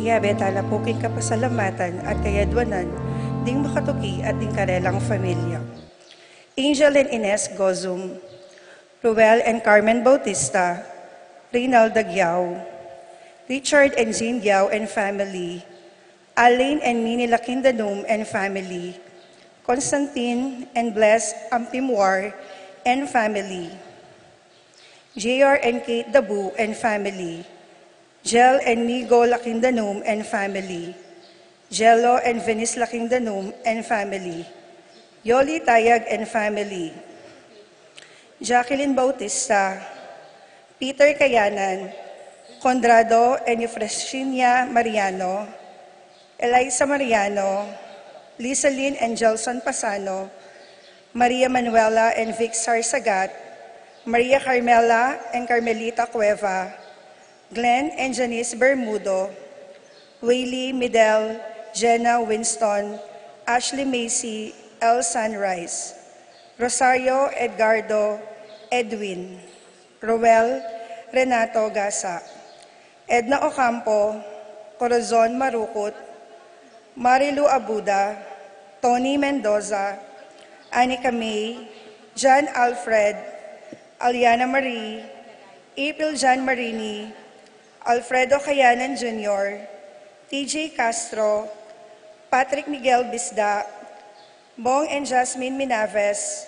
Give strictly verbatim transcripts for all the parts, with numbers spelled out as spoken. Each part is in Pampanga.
Kayabe tala pu king kapasalamatan at kayadwanan ding makatuki at ding karelang familia. Angel and Ines Gozum, Ruel and Carmen Bautista, Reynald Dagiao, Richard and Jean Diao and family, Alain and Nini Lakindanum and family, Constantine and Bless Ampimuar and family, J R and Kate Dabu and family, Jel and Nigo Lakindanum and family, Jello and Venice Lakindanum and family, Yoli Tayag and family, Jacqueline Bautista, Peter Kayanan, Conrado and Eufrasinia Mariano, Eliza Mariano, Lisalin and Gelson Pasano, Maria Manuela and Vic Sarsagat, Maria Carmela and Carmelita Cueva, Glenn and Janice Bermudo, Waylee, Midel, Jenna, Winston, Ashley, Macy, El Sunrise, Rosario, Edgardo, Edwin, Roel, Renato Gasa, Edna Ocampo, Corazon Marukut, Marilu Abuda, Tony Mendoza, Anika May, John Alfred, Aliana Marie, April John Marini, Alfredo Kayanan Junior, T J Castro, Patrick Miguel Bisda, Bong and Jasmine Minaves,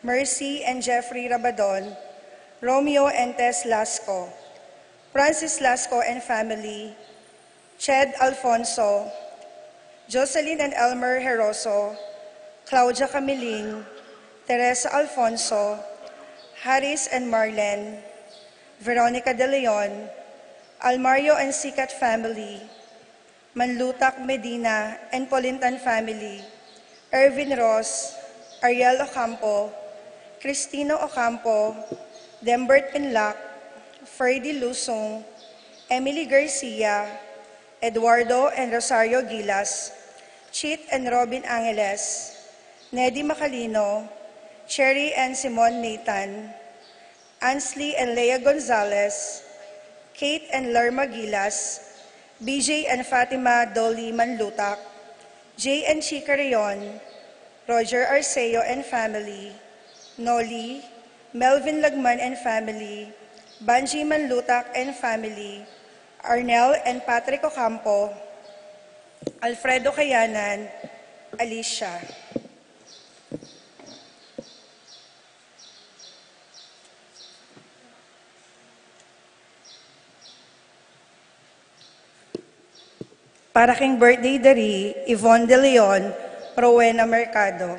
Mercy and Jeffrey Rabadon, Romeo and Tess Lasco, Francis Lasco and family, Ched Alfonso, Jocelyn and Elmer Heroso, Claudia Camiling, Teresa Alfonso, Harris and Marlen, Veronica De Leon, Almario and Sikat family, Manlutak Medina and Polintan family, Ervin Ross, Ariel Ocampo, Cristino Ocampo, Dembert Pinlac, Ferdy Lusung, Emily Garcia, Eduardo and Rosario Gilas, Chit and Robin Angeles, Nedy Macalino, Cherry and Simon Nathan, Ansley and Lea Gonzalez, Kate and Lerma Gilas, B J and Fatima Dolly Manlutak, Jay and Chica Rion, Roger Arceo and family, Noli, Melvin Lagman and family, Banji Manlutak and family, Arnel and Patrick Ocampo, Alfredo Kayanan, Alicia. Para king birthday da ri Yvonne De Leon, Rowena Mercado.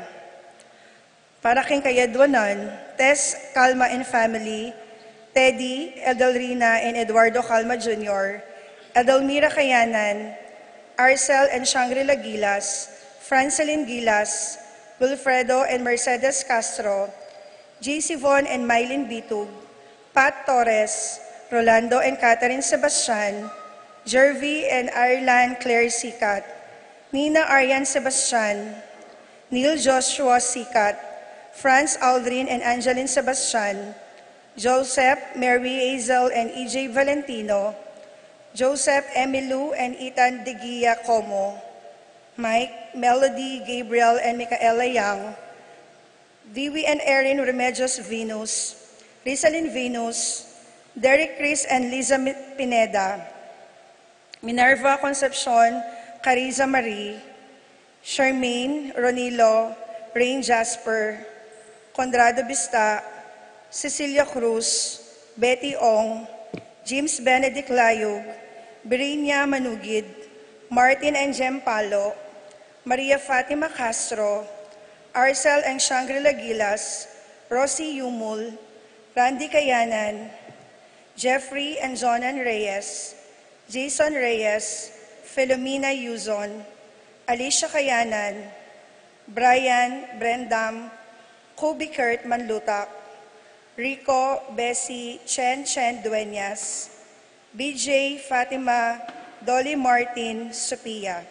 Para king kayadwanan, Tess Calma and family, Teddy, Edelrina and Eduardo Calma Junior, Edelmira Kayanan, Arcel and Shangri-La Gilas, Francelin Gilas, Wilfredo and Mercedes Castro, J C Von and Mylene Bitug, Pat Torres, Rolando and Catherine Sebastian, Jervy and Ireland Claire Sikat, Nina Arian Sebastian, Neil Joshua Sikat, Franz Aldrin and Angeline Sebastian, Joseph, Mary Hazel and E J Valentino, Joseph, Emilu and Ethan De Gia Como, Mike, Melody, Gabriel and Micaela Young, Dewey and Erin Remedios Venus, Rizalin Venus, Derek Chris and Liza Mi-, Pineda, Minerva Concepcion, Cariza Marie, Charmaine, Ronilo, Rain Jasper, Conrado Bista, Cecilia Cruz, Betty Ong, James Benedict Layug, Birinia Manugid, Martin and Jem Palo, Maria Fatima Castro, Arcel and Shangri-La Gilas, Rosie Yumul, Randy Kayanan, Jeffrey and Jonan Reyes, Jason Reyes, Filomena Yuzon, Alicia Kayanan, Brian, Brendam, Kubi Kurt Manlutak, Rico, Bessie, Chen Chen Dueñas, B J, Fatima, Dolly Martin, Sophia,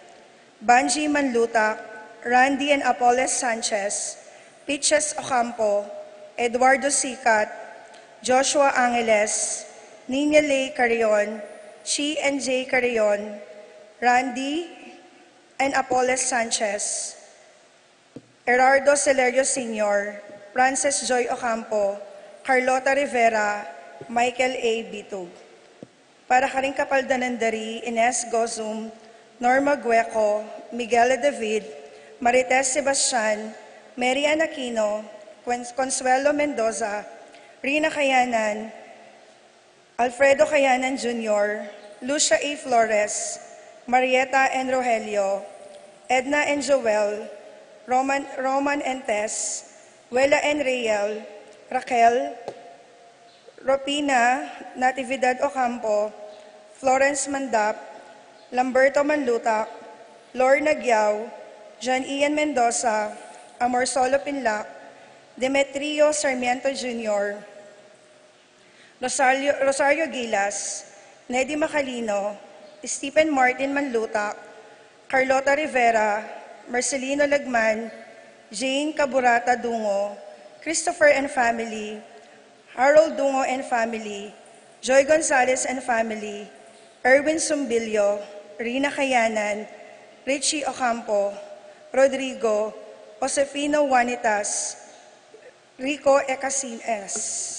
Banji Manlutak, Randy and Apolles Sanchez, Pitches Ocampo, Eduardo Sikat, Joshua Angeles, Nina Lay Carrion, Chi and Jay Carrion, Randy and Apoles Sanchez, Gerardo Celerio Senior, Frances Joy Ocampo, Carlota Rivera, Michael A. Bitug. Para karing kapaldanan da ri Ines Gozum, Norma Gueco, Miguel David, Marites Sebastian, Mary Ann Aquino, Cons-, Consuelo Mendoza, Rina Kayanan, Alfredo Kayanan Junior, Lucia A. Flores, Marieta N. Rogelio, Edna N. Joel, Roman, Roman N. Tess, Wela N. Reyel, Raquel, Ropina Natividad Ocampo, Florence Mandap, Lamberto Manlutak, Lorna Giao, John Ian Mendoza, Amor Solo Pinlac, Demetrio Sarmiento Junior, Rosario, Rosario Gilas, Nedy Macalino, Stephen Martin Manlutak, Carlota Rivera, Marcelino Lagman, Jane Caburata Dungo, Christopher and family, Harold Dungo and family, Joy Gonzalez and family, Erwin Sumbilio, Rina Kayanan, Richie Ocampo, Rodrigo, Josefino Juanitas, Rico Ecasines.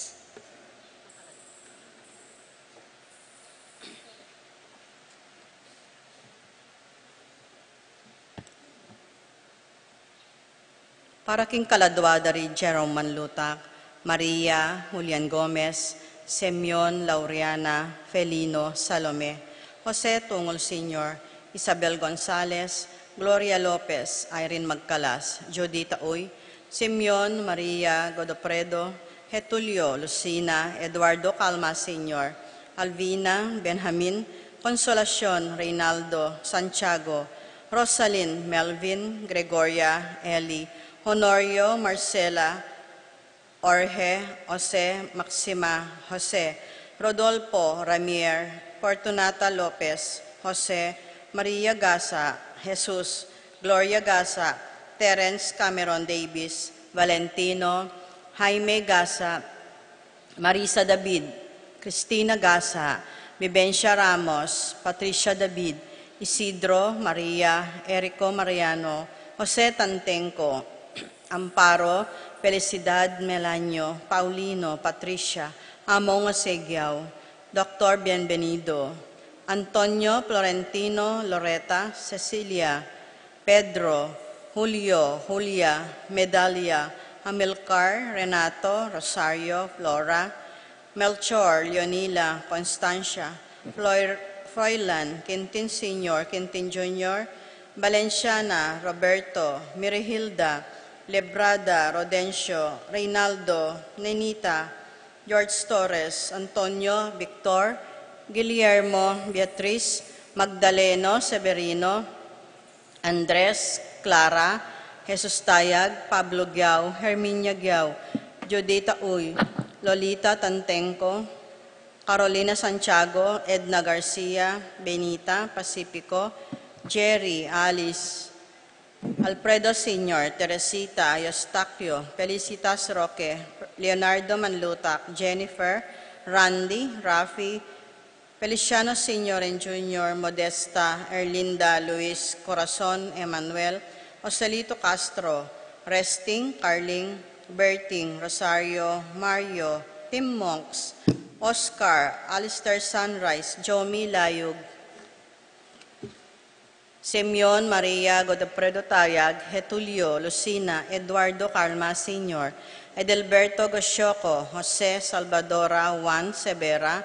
Para king kaladua da ri Jerome Manlutak, Maria, Julian Gomez, Simeon, Lauriana, Felino, Salome, Jose Tungol Senior, Isabel Gonzalez, Gloria Lopez, Irene Magcalas, Judith Uy, Simeon, Maria, Godofredo, Getulio, Lucina, Eduardo Calma Senior, Alvina, Benjamin, Consolacion, Reynaldo, Santiago, Rosalyn, Melvin, Gregoria, Eli, Honorio, Marcela, Jorge, Jose, Maxima, Jose, Rodolfo, Ramier, Fortunata Lopez, Jose, Maria Gasa, Jesus, Gloria Gasa, Terence Cameron Davis, Valentino, Jaime Gasa, Marisa David, Christina Gasa, Vivencia Ramos, Patricia David, Isidro, Maria, Erico Mariano, Jose Tantenco, Amparo, Felicidad, Melanio, Paulino, Patricia, Among Osegiao, Doctor Bienvenido, Antonio, Florentino, Loreta, Cecilia, Pedro, Julio, Julia, Medalia, Amilcar, Renato, Rosario, Flora, Melchor, Leonila, Constancia, Floir-, Froilan, Quintin Senior, Quintin Junior, Valenciana, Roberto, Mirihilda, Lebrada, Rodencio, Reynaldo, Nenita, George Torres, Antonio, Victor, Guillermo, Beatriz, Magdaleno, Severino, Andres, Clara, Jesus Tayag, Pablo Giao, Herminia Giao, Judita Uy, Lolita Tantenco, Carolina Santiago, Edna Garcia, Benita, Pacifico, Jerry, Alice, Alfredo Senior, Teresita, Eustaquio, Felicitas Roque, Leonardo Manlutak, Jennifer, Randy, Rafi, Feliciano Senior and Junior, Modesta, Erlinda, Luis, Corazon, Emmanuel, Joselito Castro, Resting, Carling, Berting, Rosario, Mario, Tim Monks, Oscar, Alistair Sunrise, Jomi Layug, Simeon, Maria, Godofredo Tayag, Getulio, Lucina, Eduardo Calma Senior, Edelberto Gosioco, Jose, Salvadora, Juan, Severa,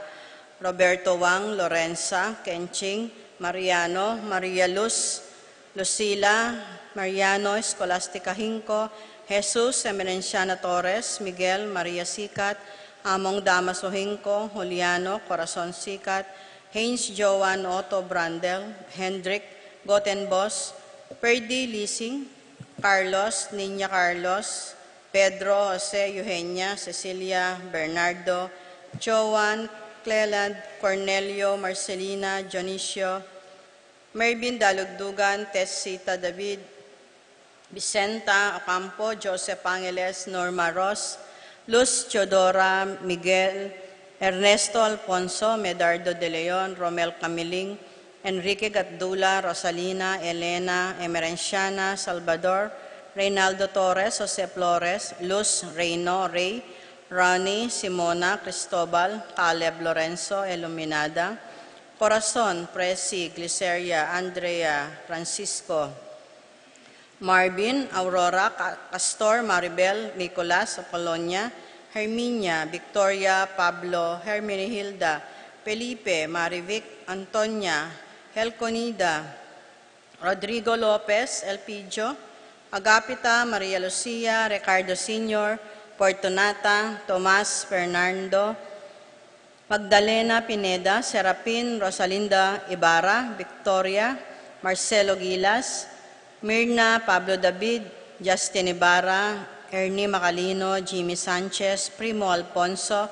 Roberto Wang, Lorenza, Kenching, Mariano, Maria Luz, Lucila, Mariano, Escolastica Hinco, Jesus, Emerenciana Torres, Miguel, Maria Sikat, Among Damaso Hinco, Juliano, Corazon Sikat, Haynes Joan, Otto Brandel, Hendrik, Gotenbos, Ferdy Lising, Carlos, Niña Carlos, Pedro, Jose, Eugenia, Cecilia, Bernardo, Joan, Cleland, Cornelio, Marcelina, Dionisio, Mervin Dalugdugan, Tessita David, Vicenta Ocampo, Joseph Angeles, Norma Ross, Luz Teodora, Miguel, Ernesto Alfonso, Medardo de Leon, Romel Camiling, Enrique Gatdula, Rosalina, Elena, Emerenciana, Salvador, Reynaldo Torres, Jose Flores, Luz, Reyno, Rey, Ronnie, Simona, Cristobal, Caleb, Lorenzo, Iluminada, Corazon, Presi, Gliceria, Andrea, Francisco, Marvin, Aurora, Ca-, Castor, Maribel, Nicolas, Apolonia, Herminia, Victoria, Pablo, Herminihilda, Felipe, Marivic, Antonia, Helconida, Rodrigo Lopez, Elpidio, Agapita, Maria Lucia, Ricardo Senior, Fortunata, Tomas, Fernando, Magdalena Pineda, Serapin, Rosalinda Ibarra, Victoria, Marcelo Gilas, Mirna, Pablo David, Justin Ibarra, Ernie Macalino, Jimmy Sanchez, Primo Alfonso,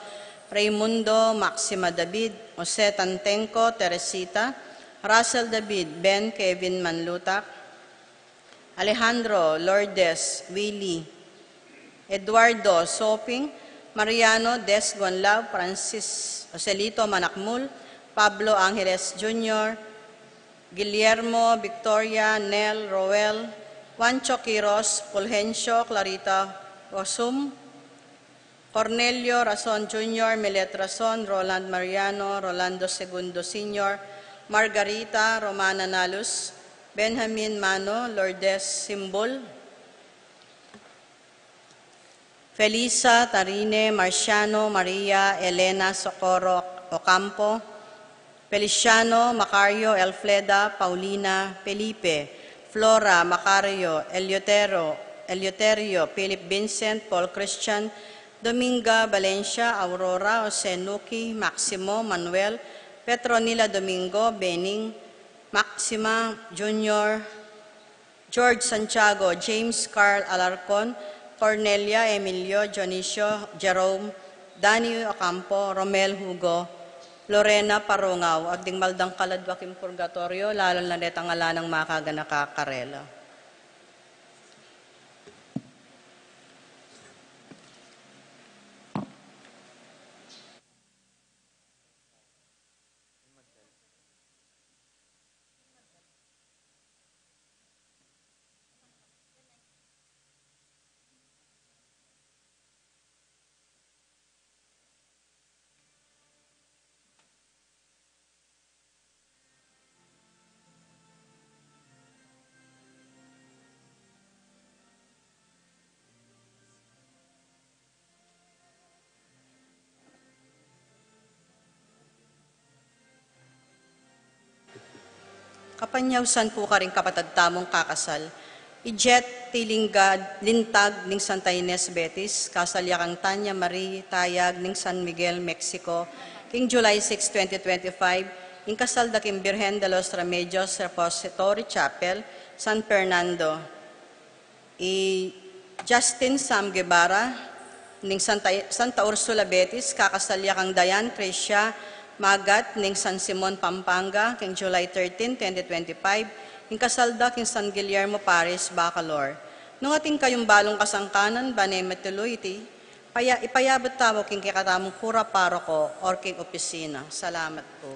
Raymundo, Maxima David, Jose Tantenco, Teresita, Russell David, Ben, Kevin Manlutak, Alejandro, Lourdes, Willie, Eduardo, Soping, Mariano, Des, Gonlau, Francis, Joselito, Manakmul, Pablo Angeles Junior, Guillermo, Victoria, Nel, Roel, Juancho Quiros, Fulgencio, Clarita Osum, Cornelio Rason Junior, Milet Rason, Roland Mariano, Rolando Segundo Senior, Margarita, Romana Nalus, Benjamin Mano, Lourdes Simbul, Felisa Tarine, Marciano, Maria, Elena, Socorro, Ocampo, Feliciano, Macario, Elfreda, Paulina, Felipe, Flora, Macario, Eleuterio, Eleuterio, Philip Vincent, Paul Christian, Dominga, Valencia, Aurora, Jose Nuki, Maximo, Manuel, Petronila Domingo, Bening, Maxima Junior, George Santiago, James Carl Alarcon, Cornelia, Emilio, Dionisio, Jerome, Danny Ocampo, Romel Hugo, Lorena Parungao, at ding maldangkal a dua king purgatorio, lalo na detang ala nang makaganaka karela. Kapanyausan pu karing kapatad tamung kakasal, i Jet Tilingad, Lintag ning Santa Ines, Betis, kasal ya kang Tanya Marie Tayag ning San Miguel, Mexico, king July six, twenty twenty-five, ing kasal da king Birhen de los Remedios Repository Chapel, San Fernando. I Justin Sam Guevara ning Santa, Santa Ursula, Betis, kakasal ya kang Diane Crecia Magat ning San Simon, Pampanga, king July thirteen, twenty twenty-five, ing kasal da king San Guillermo Parish, Bacolor. Nung atin kayung balung kasangkanan, ban e matulu iti, paya-, ipayabut tamu king kekatamung kura paroko or king opisina. Salamat pu.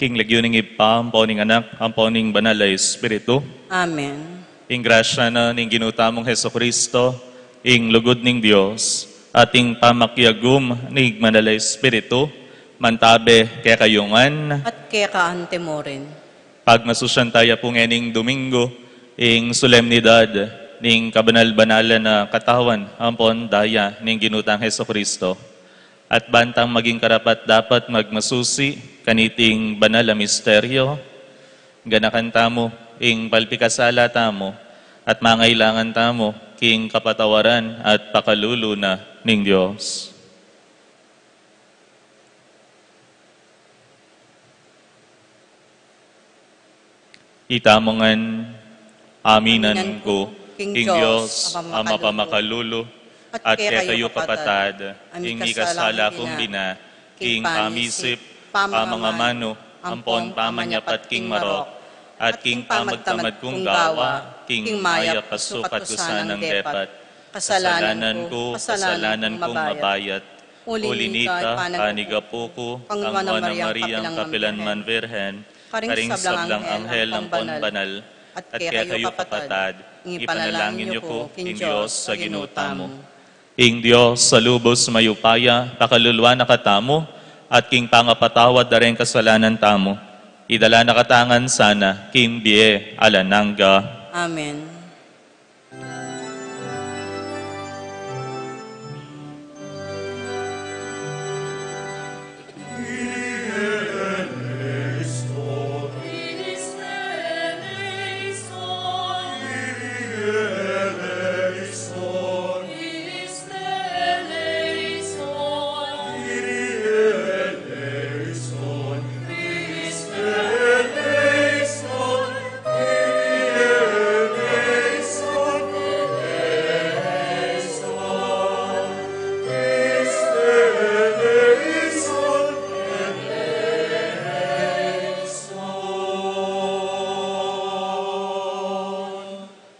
King lagyu ning Ibpa, ampo ning Anak, ampo ning Banal a Espiritu. Amen. Ing grasya na ning Ginu tamung Jesucristo, ing lugud ning Dios, at ing pamakiagum ning Banal a Espiritu, mantabe kekayu ngan. At keka antimurin. Pagmasusyan taya pu ngening Domingo, ing solemnidad ning kabanal-banalan a katawan ampon daya ning Ginu tang Jesucristo. At bantang maging karapat-dapat magmasusi kaniting banal a misteryo, ganakan tamu ing palpikasala tamu at mangailangan tamu king kapatawaran at pakalulu na ning Dios. Itamu ngan, aminan ku king Dios a mapamakalulu, at kekayu kapatad, ing mikasala kung bina, king pamisip, pamangamanu, ampon pamanyapat king marok, at king pamagtamad kung gawa, king mayap a sukat ku sanang depat. Kasalanan ku, kasalanan kung mabayat. Uli nita, panigapu ku kang Nuan a Mariang kapilan man Virgen, karing sablang anghel ampon banal, at kekayu kapatad, ipanalangin yu ku king Dios a Ginu tamu. Ing Dios a lubus mayupaya, pakaluluan na katamu, at king pangapatawad da ring kasalanan tamu, idala na katamu ngan sana king bie alang angga. Amen.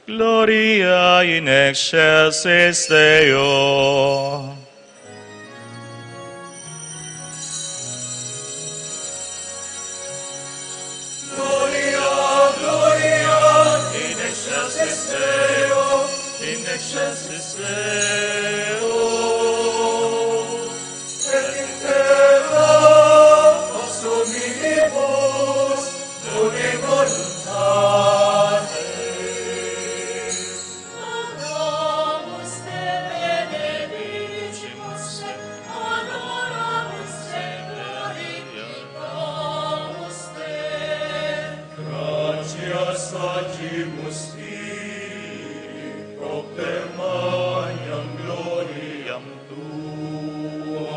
Gloria in excelsis Deo. Gloria, gloria in excelsis Deo, in excelsis Deo. Et in terra pax hominibus boni voluntatis. Adoramus te, benedicimus te, adoramus te, glorificamus te. Gratias facimus tibi, propter magnam gloriam tuam.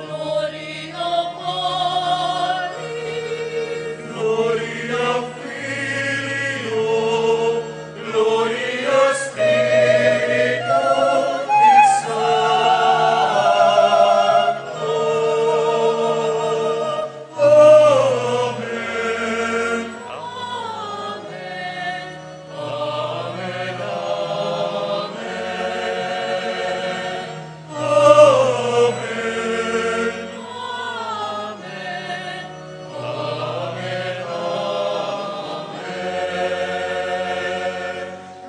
Gloria Patri, Gloria Filio, Gloria Spiritu Sancto. Amen. Amen. Amen. Amen. Amen. Amen. Amen.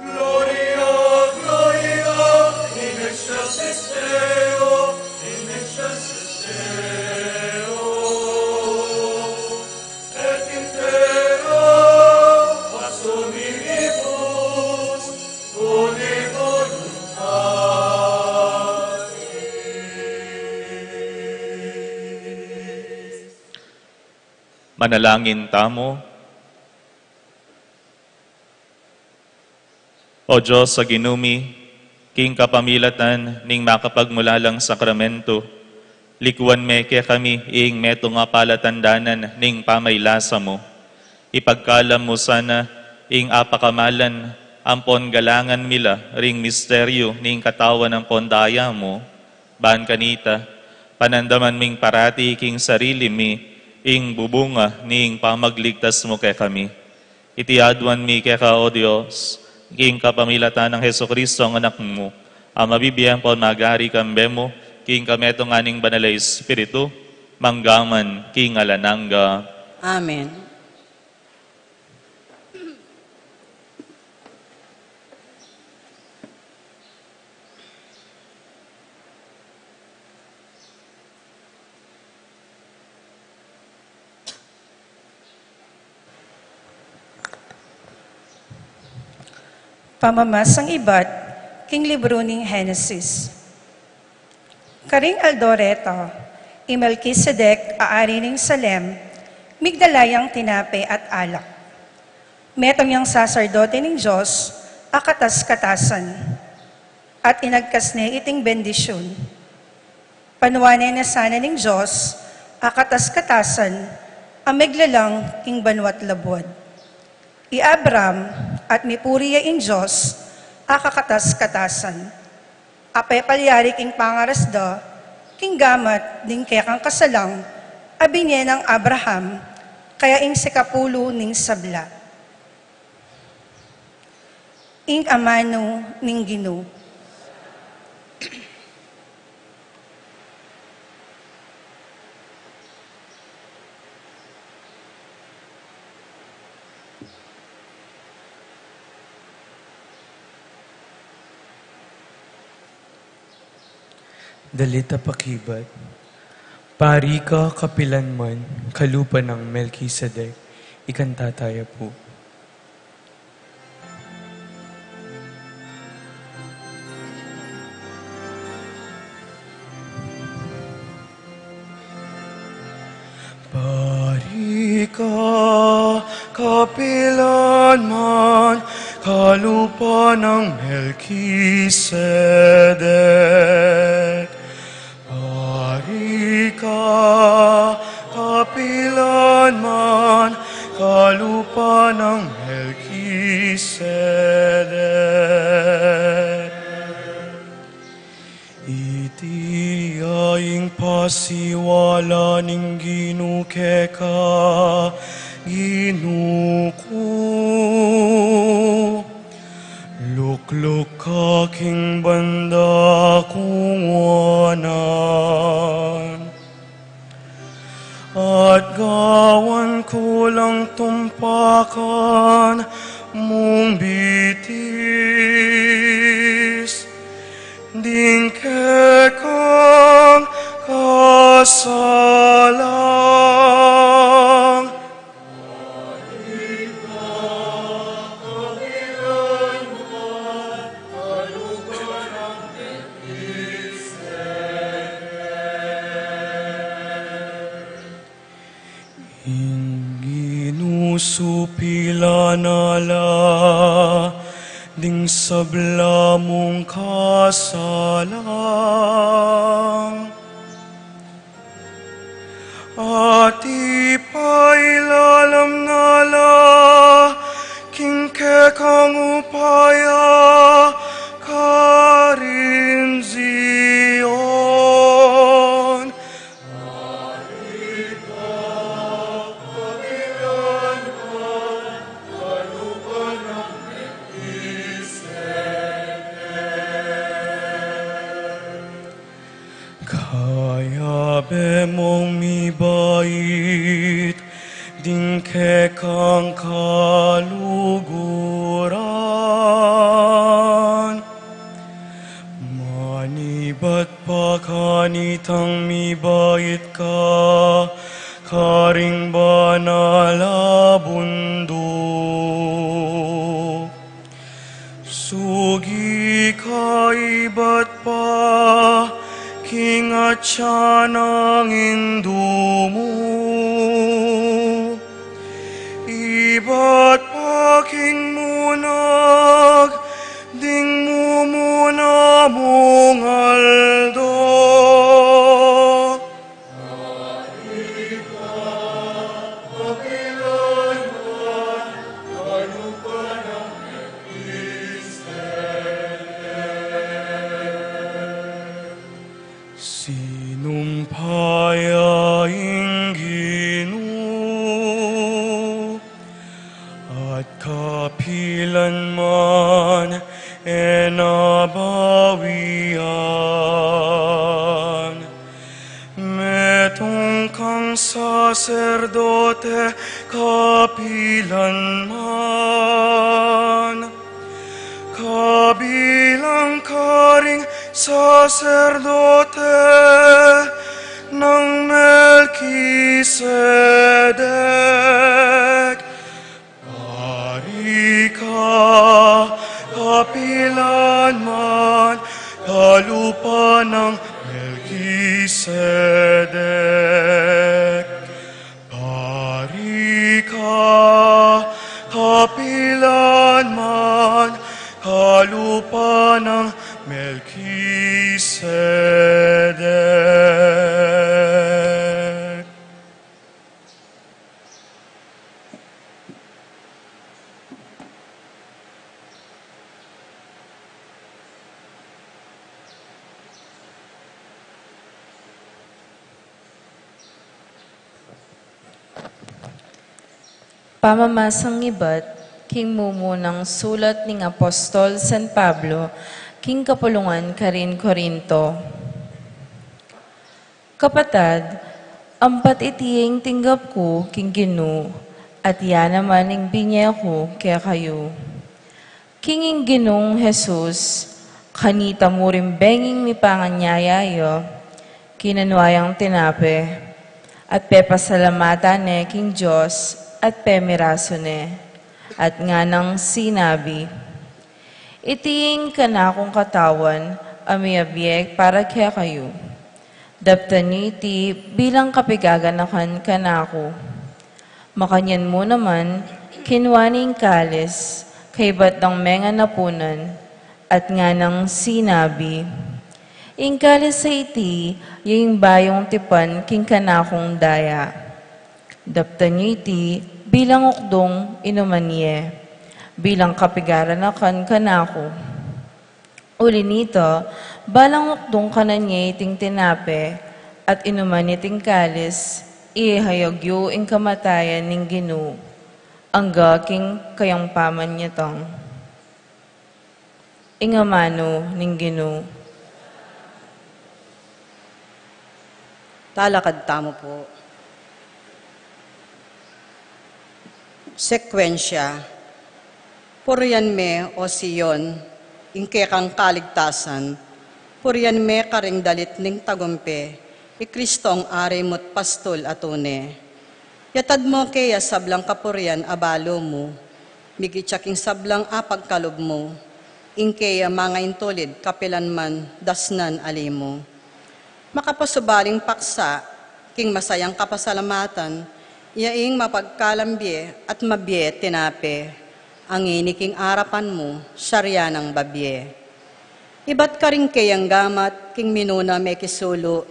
Gloria, gloria in excelsis Deo, in excelsis Deo. Et in terra pax hominibus boni voluntatis. Manalangin tamu. O Dios a Ginu mi, king kapamilatan ning makapagmulalang sakramento, likuan me kekami ing metung a palatandanan ning pamailasa mu. Ipagkalam mu sana ing apakamalan ampon galangan mi la ring misteryu ning katawan ampon daya mu, ban kanita, panandaman ming parati king sarili mi ing bubunga ning pamagligtas mu kekami. Iti aduan mi keka, O Dios, king kapamilatan nang Jesucristo a Anak mu, a mabibie ampon magari kambe mu, king kametungan ning Banal a Espiritu, Mangga man king alang angga. Amen. Pamamasang ibat king libru ning Henesis. Karing aldo reta, i Melkisedek a ari ning Salem, migdala yang tinape at alak. Metung yang saserdote ning Dios a katas-katasan, at inagkas ne iting bendisyun. Panuan ne na sana ning Dios a katas-katasan a meglalang king banua't labuad. I Abram at mipuri ya ing Dios a kakatas-katasan, a pepalyari king pangaras da king gamat ding kekang kasalang a binye nang Abraham, kaya ing sikapulu ning sabla. Ing amanu ning Ginu. Dalit a pakibat. Pari ka kapilanman, kalupa nang Melkisedek, ikanta taya pu. Pari ka kapilanman, kalupa nang Melkisedek. Pari ka kapilanman, kalupa nang Melkisedek. Iti ya ing pasiwala ning Ginu keka, Ginu ku. Lukluk ka king banda kung wanan, at gawan ku lang tumpakan mung bitis ding kekang kasalang. Ing Ginu supilan na la ding sabla mung kasalang. At ipailalam na la king kekang upaya karin Zion. Kayabe mung mibait ding kekang kaluguran. Manibat pa kanitang mibait ka karing banal a bunduk. Sugi ka ibat pa king atyan nang indu mu. Ibat pa king munag ding mumuna mung aldo. Sinumpaya ing Ginu. Lanman, kabilang karing saserdote nang Melkisedek, pari ka kapilanman, kalupa nang Melkisedek. Pari ka kapilanman, kalupa nang Melkisedek. Pamamasang ibat king mumunang sulat ning Apostol San Pablo king kapulungan karin Corinto. Kapatad, ampat iti ing tinggap ku king Ginu, at ya naman ing binye ku kekayu. King ing Ginung Jesus, kanita mu ring benging mipanganyaya ya, kinanua yang tinape, at pepasalamatan ne king Dios, at pemirasu ne, at nganang sinabi, "Iti ing kanakung katawan a miyabie para kekayu. Daptan yu iti bilang kapigaganakan kanaku." Makanyan mu naman, kinua ne ing kalis, kaybat dang mengan apunan, at nganang sinabi, "Ing kalis a iti, ya ing bayung tipan king kanakung daya. Daptan yu iti bilang ukdung inuman ye, bilang kapigaranakan kanaku." Uli nita, balang ukdung kanan ye iting tinape, at inuman iting kalis, ihayag yu ing kamatayan ning Ginu, angga king kayang pamanyatang. Ing amanu ning Ginu. Talakad tamu pu. Sekwensya. Purian me, O Sion, ing kekang kaligtasan, purian me karing dalit ning tagumpe, i Kristong Ari mu't Pastul a tune. Yatad mu keya sablang kapurian a balu mu, migit ya king sablang apagkalub mu, ing keya mangaintulid kapilanman dasnan a limu. Makapasubaling paksa king masayang kapasalamatan, iya ing mapagkalam bie at mabie tinape, a ngeni king arapan mu, sarya nang babie. Ibat karing keyang gamat king minuna mekisulu,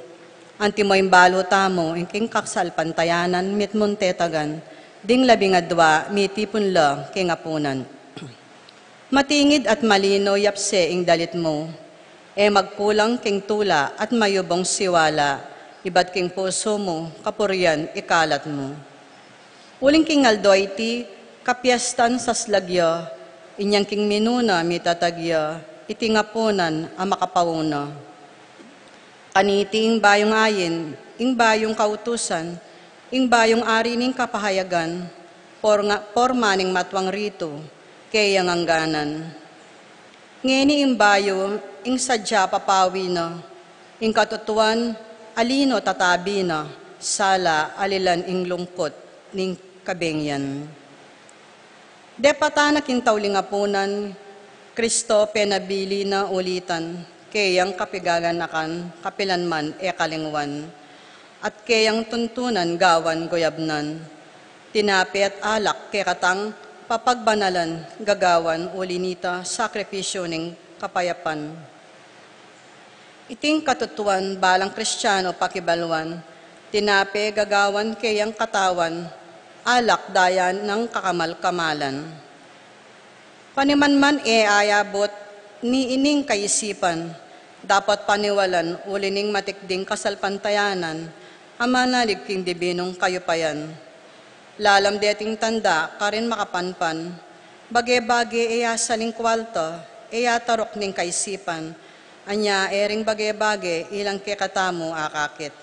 antimo ing balu tamu king kasalpantayanan mitmung tetagan, ding labing adua mitipun la king apunan. Matingid at malino yapse ing dalit mu, e magkulang king tula at mayubung siwala, ibat king pusu mu kapurian ikalat mu. Uling king aldo a iti, kapiestan saslag ya, inyang king minuna mitatag ya, iti ngapunan a makapauna. Kaniti ing bayung ayin, ing bayung kautusan, ing bayung ari ning kapahayagan, por nga, porma ning matuang ritu, keyang angganan. Ngeni ing bayu, ing sadya papawi na, ing katutuan, alino tatabi na, sala alilan ing lungkut ning kabengyan. Depatan na king tauling apunan, Kristo penabili na ulitan, keyang kapigaganakan, kapilanman e kalingwan, at keyang tuntunan gawan guyabnan. Tinape at alak kekatang papagbanalan gagawan uli nita sakripisyu ning kapayapan. Iting katutuan balang Kristiano pakibaluan, tinape gagawan keyang katawan, alak daya nang kakamal-kamalan. Paniman man e ayabut ni ining kaisipan, dapat paniwalan uli ning matikding kasalpantayanan, a manalig king dibinung kayupayan. Lalam deting tanda karin makapanpan, bage-bage e ya saling kwalta, e ya taruk ning kaisipan, anya e ring bage-bage ilang kekatamu akakit.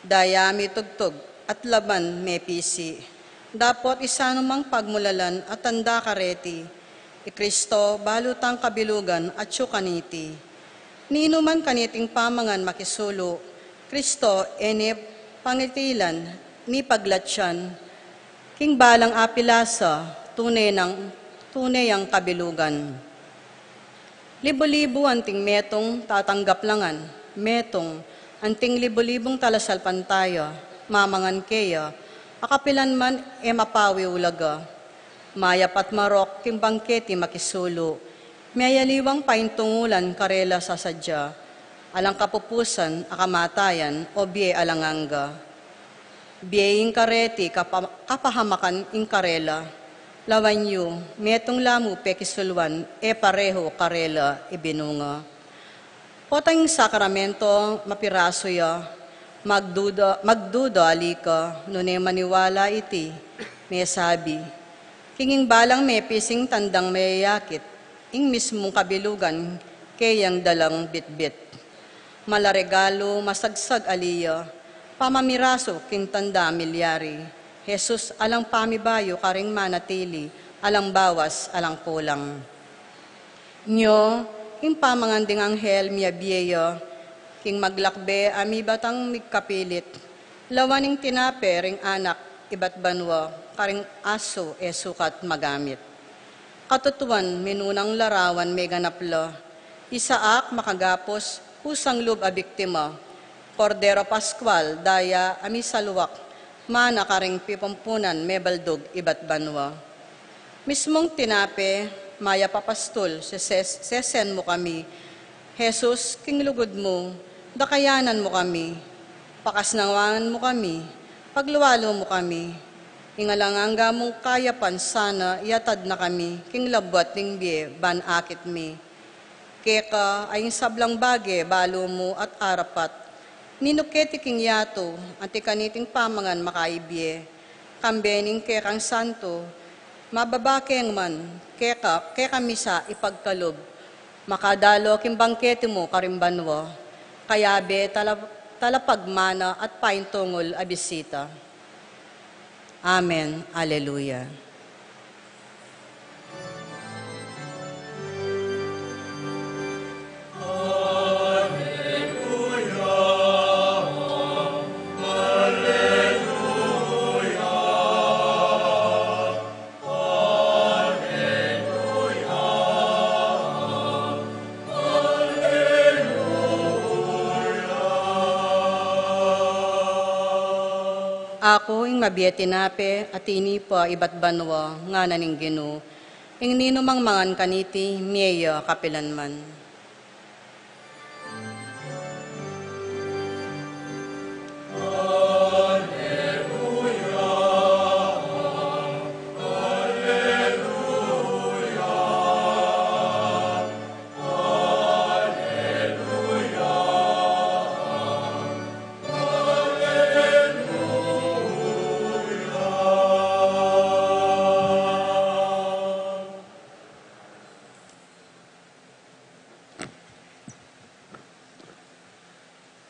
Daya mitugtug at laban mepisi, Dapot isanu mang pagmulalan a tanda kareti, i Kristo balu tang kabilugan atyu kaniti. Ninu man kaniting pamangan makisulu, Kristo e ne pangitilan ni paglatyan, king balang apilasa, tune nang, tune yang kabilugan. Libu-libu anting metung tatanggap la ngan, metung anting libu-libung talasalpantaya, mamangan keya, a kapilan man e mapawi ulaga. Mayap at marok king bangketi makisulu, meyaliwang paintungulan karela sasadya, alang kapupusan a kamatayan o bie alang angga. Bie ing kareti kapa-, kapahamakan ing karela. Lawan yu, metung la mu pekisuluan, e parehu karela ibinunga. Potang ing sakramento mapirasu ya, magduda, magduda ali ka, nune maniwala iti, mesabi. King ing balang mepising tandang meyakit, ing mismung kabilugan keyang dalang bitbit. Mala regalu masagsag ali ya, pamamirasu king tanda milyari, Jesus alang pamibayu karing manatili, alang bawas, alang kulang. Nyo, ing pamangan ding anghel miyabie ya, king maglakbe a mibatang migkapilit, lawan ing tinape ring anak ibat banua, karing asu e sukat magamit. Katutuan, minunang larawan meganap la, Isaak makagapus, kusang lub a biktima, Kordero Paskual, daya a misaluak, mana karing pipampunan mebaldug ibat banua. Mismung tinape, mayap a pastul, seses-, sesen mu kami. Jesus, king lugud mu, dakayanan mu kami. Pakasnawan mu kami, paglualu mu kami. Ing alang angga mung kayapan sana iatad na kami, king labuat ning bie ban akit mi. Keka a ing sablang bage balu mu at arapat. Ninu keti king yatu, anti kaniting pamangan makaibie. Kambe ning kekang santu, mababa keng man, keka, kekami sa ipagkalub. Makadalo king bangketi mu karing banua. Kayabe tala-, talapagmana at paintungul a bisita. Amen. Alleluia. Aku ing mabie tinape a tinipa ibat banua, ngana ning Ginu, ing ninumang mangan kaniti, mie ya kapilan man.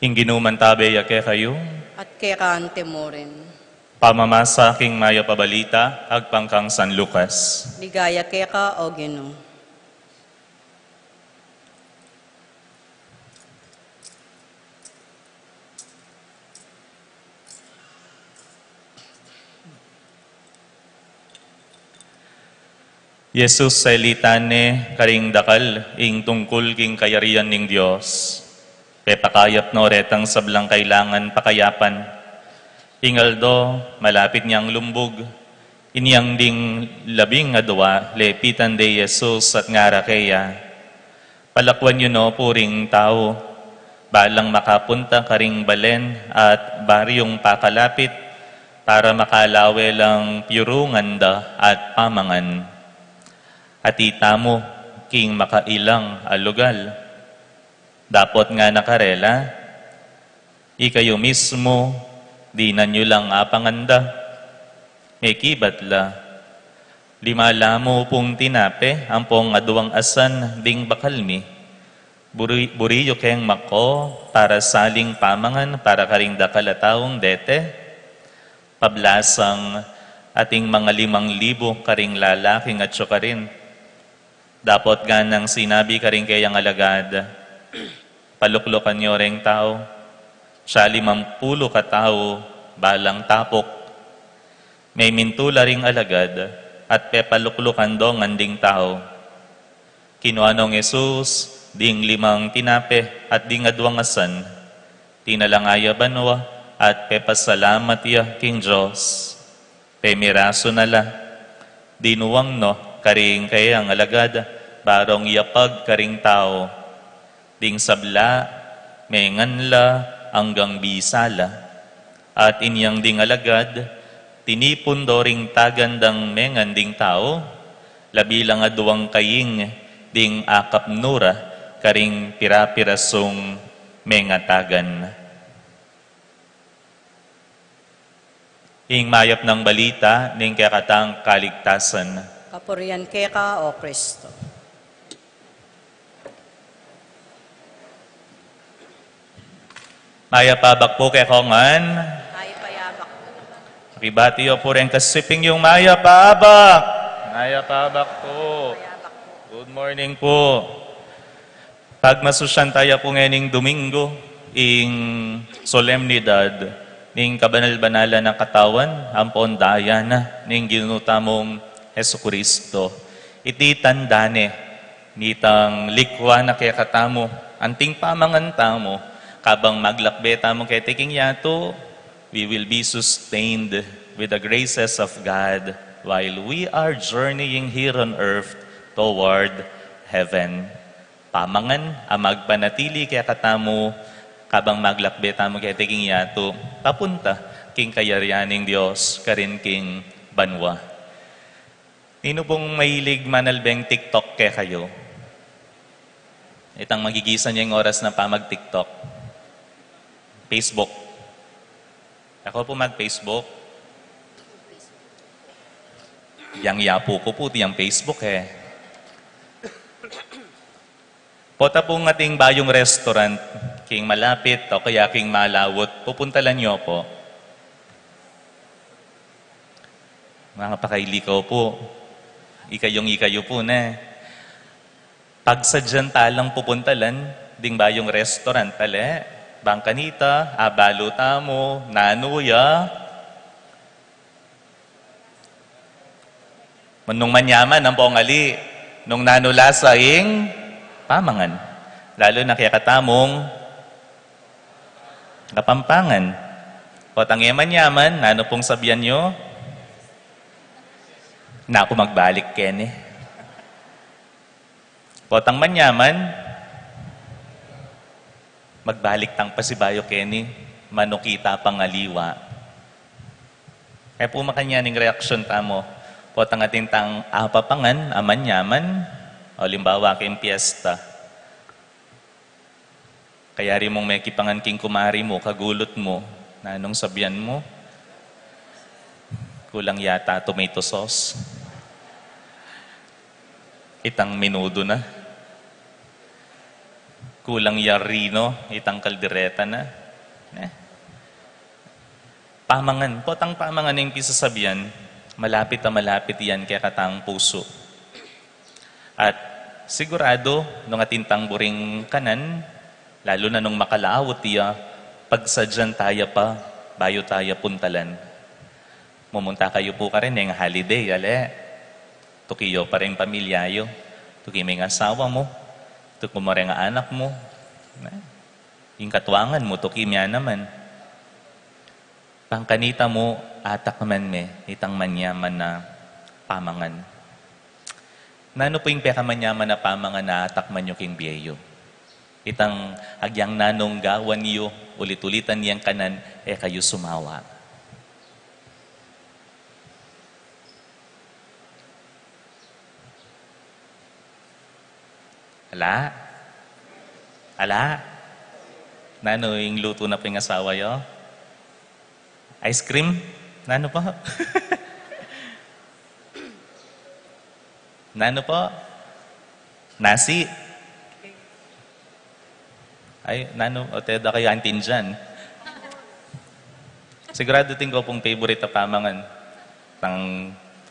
Ing Ginu mantabe ya kekayu. At keka antimurin. Pamamasa king mayap a balita agpang kang San Lucas. Ligaya keka, O Ginu. Jesus, salitan ne karing dakal ing tungkul king kayarian ning Dios. Pepakayap no retang sablang kailangan pakayapan. Ing aldo, malapit neng lumbug, inyang ding labing adua, lepitan de Jesus at ngara keya, "Palakwan yu no pu ring tau, balang makapunta karing balen at baryung pakalapit, para makalawe lang piurungan da at pamangan. At itamu king makailang a lugal." Dapot ngana karela, "Ikayu mismu, dinan yu lang apangan da." Mekibat la, "Lima la mu pung tinape ampong aduang asan ding bakal mi. Buri, buri yu keng mako para saling pamangan para karing dakal a taung dete?" Pablasang, Ating mangalimang libu karing lalaking atyu karin. Dapot nganang sinabi karing kayang alagad, "Paluklukan yu reng tau." Siya limampulu katau balang tapuk. Memintu la ring alagad at pepaluklukan do ngan ding tau. Kinua nong Jesus ding limang tinape at ding aduang asan, tinalangaya banua, at pepasalamat ya king Dios. Pemirasu na la, dinuang no karing kayang alagad, barong yapag karing tau. Ding sabla, mengan la anggang bisa la. At inyang ding alagad, tinipun do ring tagan dang mengan ding tau, labi lang aduang kaing ding akapnu ra karing pira-pirasung mengatagan. Ing mayap nang balita ning kekatang kaligtasan. Kapurian keka, O Kristo. Mayap a abak pu kekongan. Mayap a abak pu. Pakibati yu pu reng kasiping yung mayap a abak. Mayap a abak pu. Mayap a abak pu. Good morning pu. Pagmasusyan taya pu ngening Domingo, ing solemnidad ning kabanal-banalan a katawan ampon daya na ning Ginu tamung Jesucristo. Iti tanda ne nitang likwa na kekatamu anting pamangan tamu, kabang maglakbe tamu keti king yatu, we will be sustained with the graces of God while we are journeying here on earth toward heaven. Pamangan a magpanatili kekatamu, kabang maglakbe tamu keti king yatu, papunta king kayarian ning Dios karin king banua. Ninu pung mahilig manalbeng TikTok kekayu? Itang magigisan ya ing oras na pamag-TikTok. Facebook. Ako pu mag-Facebook. Yang yapu ku pu, yang Facebook e. Pota pung ating bayung restaurant, king malapit o kaya king malawut, pupuntalan yu pu. Makapakaili kayu pu. Ikayung ikayu pu ne. Pagsadyan ta lang pupuntalan ding bayung restaurant, ale. Bang kanita, abalu tamu nanu ya. Nung manyaman ampong ali, nung nanu lasa ing pamangan. Lalu na kekatamung Kapampangan. Potang e manyaman, nanu pung sabian yu? Naku, magbalik keni. Potang manyaman, magbalik tang pasibayu keni, manukita pang aliwa. E pu makanyan ing reaksyon tamu. Potang atin tang apapangan a manyaman, o alimbawa king piyesta. Kayari mung mekipangan king kumari mu, kagulut mu, nanung sabian mu? Kulang yata tomato sauce. Itang menudo na. Kulang ya rino, itang kaldereta na. Ne? Pamangan, potang pamangan ing pisasabian, malapit a malapit yan kekatang pusu. At sigurado, nung atin tang buring kanan, lalu na nung makalawut ya, pagsadyan taya pa, bayu taya puntalan. Mumunta kayu pu karin ing holiday, ale. Tuki yu pa ring pamilya yu, tuki me ing asawa mu, tuki mu ring anak mu, ne? Ing katuangan mu, tuki me naman. Pangkanita mu, atakman me itang manyaman a pamangan. Nanu pu ing pekamanyaman a pamangan a atakman yu king bie yu? Itang agyang nanung gawan yu, ulit-ulitan yang kanan, e kayu sumawa. Ala? Ala? Nanu ing lutu na pu ing asawa yu? Ice cream? Nanu pu? Nanu pu? Nasi? Ay, nanu, o te da kayu antindian. Sigurado atin ko pung favorite a pamangan.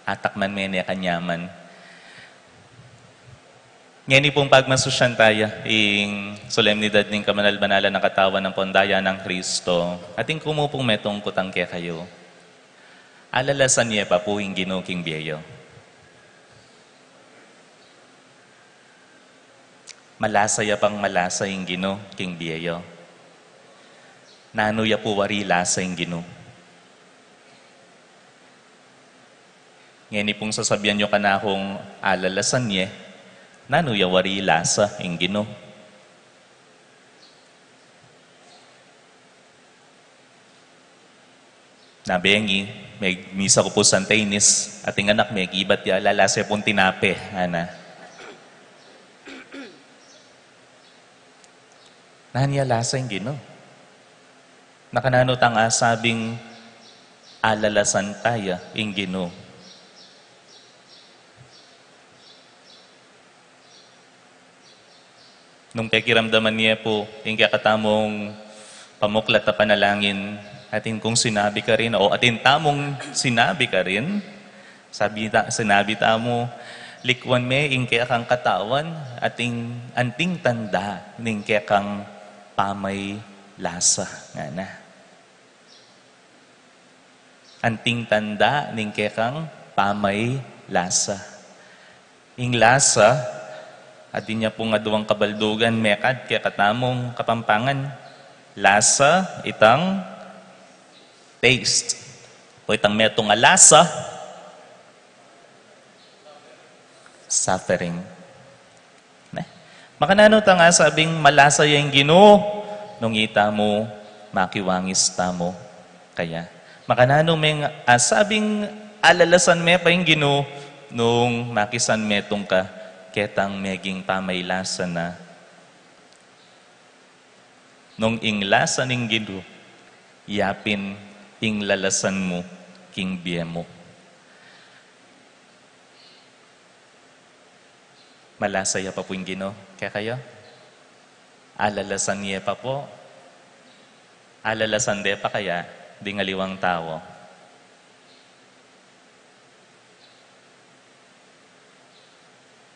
atakman me ne kanyaman. Ngeni pung pagmasusyan taya ing solemnidad ning kabanal-banalan a katawan ampon daya nang Kristo, atin ku mu pung metung kutang kekayu. Alalasan ye pa pu ing Ginu king bie yu? Malasa ya pang malasa ing Ginu king bie yu? Nanu ya pu wari lasa ing Ginu? Ngeni pung sasabian yu kanakung alalasan ye, nanu ya wari lasa ing Ginu? Na bengi, megmisa ku pu Santa Ines, ating anak megibat ya, lalasa ya pung tinape, ngana. Nanu ya lasa ing Ginu? Makananu tang asabing alalasan taya ing Ginu? Nung pekiramdaman ye pu ing kekatamung pamuklat a panalangin, atin kung sinabi karin, o atin tamung sinabi karin, sabi ta, sinabi tamu, likwan me ing kekang katawan, atin anting tanda ning kekang pamaylasa, ngana. Anting tanda ning kekang pamaylasa. Ing lasa, atin ya pung aduang kabaldugan mekad kekatamung Kapampangan. Lasa, itang taste. O itang metung a lasa, suffering. Ne? Makananu tang asabing malasa ya ing Ginu, nung itamu makiwangis tamu kaya? Makananu meng asabing alalasan me pa ing Ginu, nung makisan metung ka ketang meging pamaylasa na? Nung ing lasa ning Ginu, yapin ing lalasan mu king bie mu. Malasa ya pa pu ing Ginu kekayu? Alalasan ye pa pu? Alalasan de pa kaya ding aliwang tau?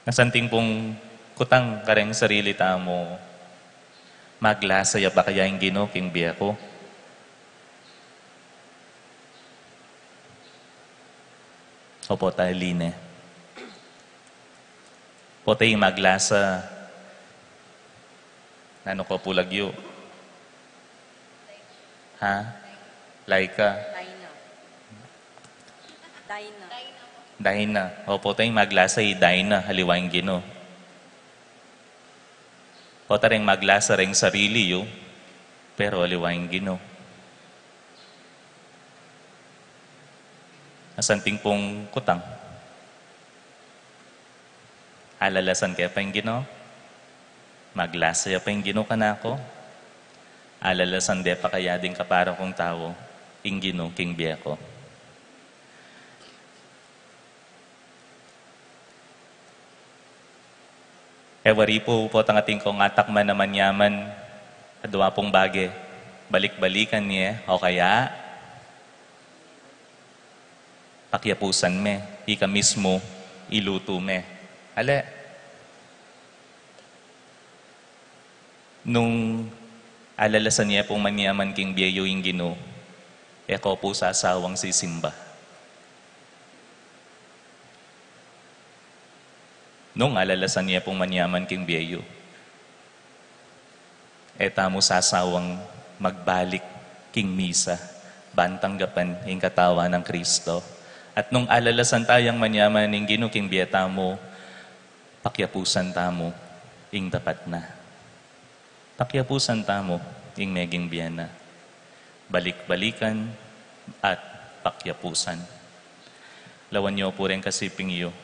Nasanting pung kutang kareng sarili tamu, maglasa ya pa kaya ing Ginu king bie ku? Opo, tali ne. Poteng maglasa. Nanu ko pu lagyu? Ha? Laika? Dina. Dina. Dina. Opo, teng maglasa i Dina, aliwa ing Ginu. Opo, teng maglasa reng sarili yu, pero aliwa ing Ginu. Asanting pung kutang. Alalasan ke pa ing Ginu? Maglasa ya pa ing Ginu kanaku? Alalasan de pa kaya ding kapara kung tau ing Ginu king bie ku? E wari pu, potang atin kung atakman a manyaman, adwa pung bage, balik-balikan ye, o kaya pakyapusan me, ika mismu ilutu me. Ale, nung alalasan ye pung manyaman king bie yu ing Ginu, e ko pu sasawang sisimba. Nung alalasan ye pung manyaman king bie yu, e tamu sasawang magbalik king misa, ban tanggapan ing katawan nang Kristo. At nung alalasan tayang manyaman ing Ginu king bie tamu, pakyapusan tamu ing dapat na. Pakyapusan tamu ing meging bie na. Balik-balikan at pakyapusan. Lawan yu pu reng kasiping yu.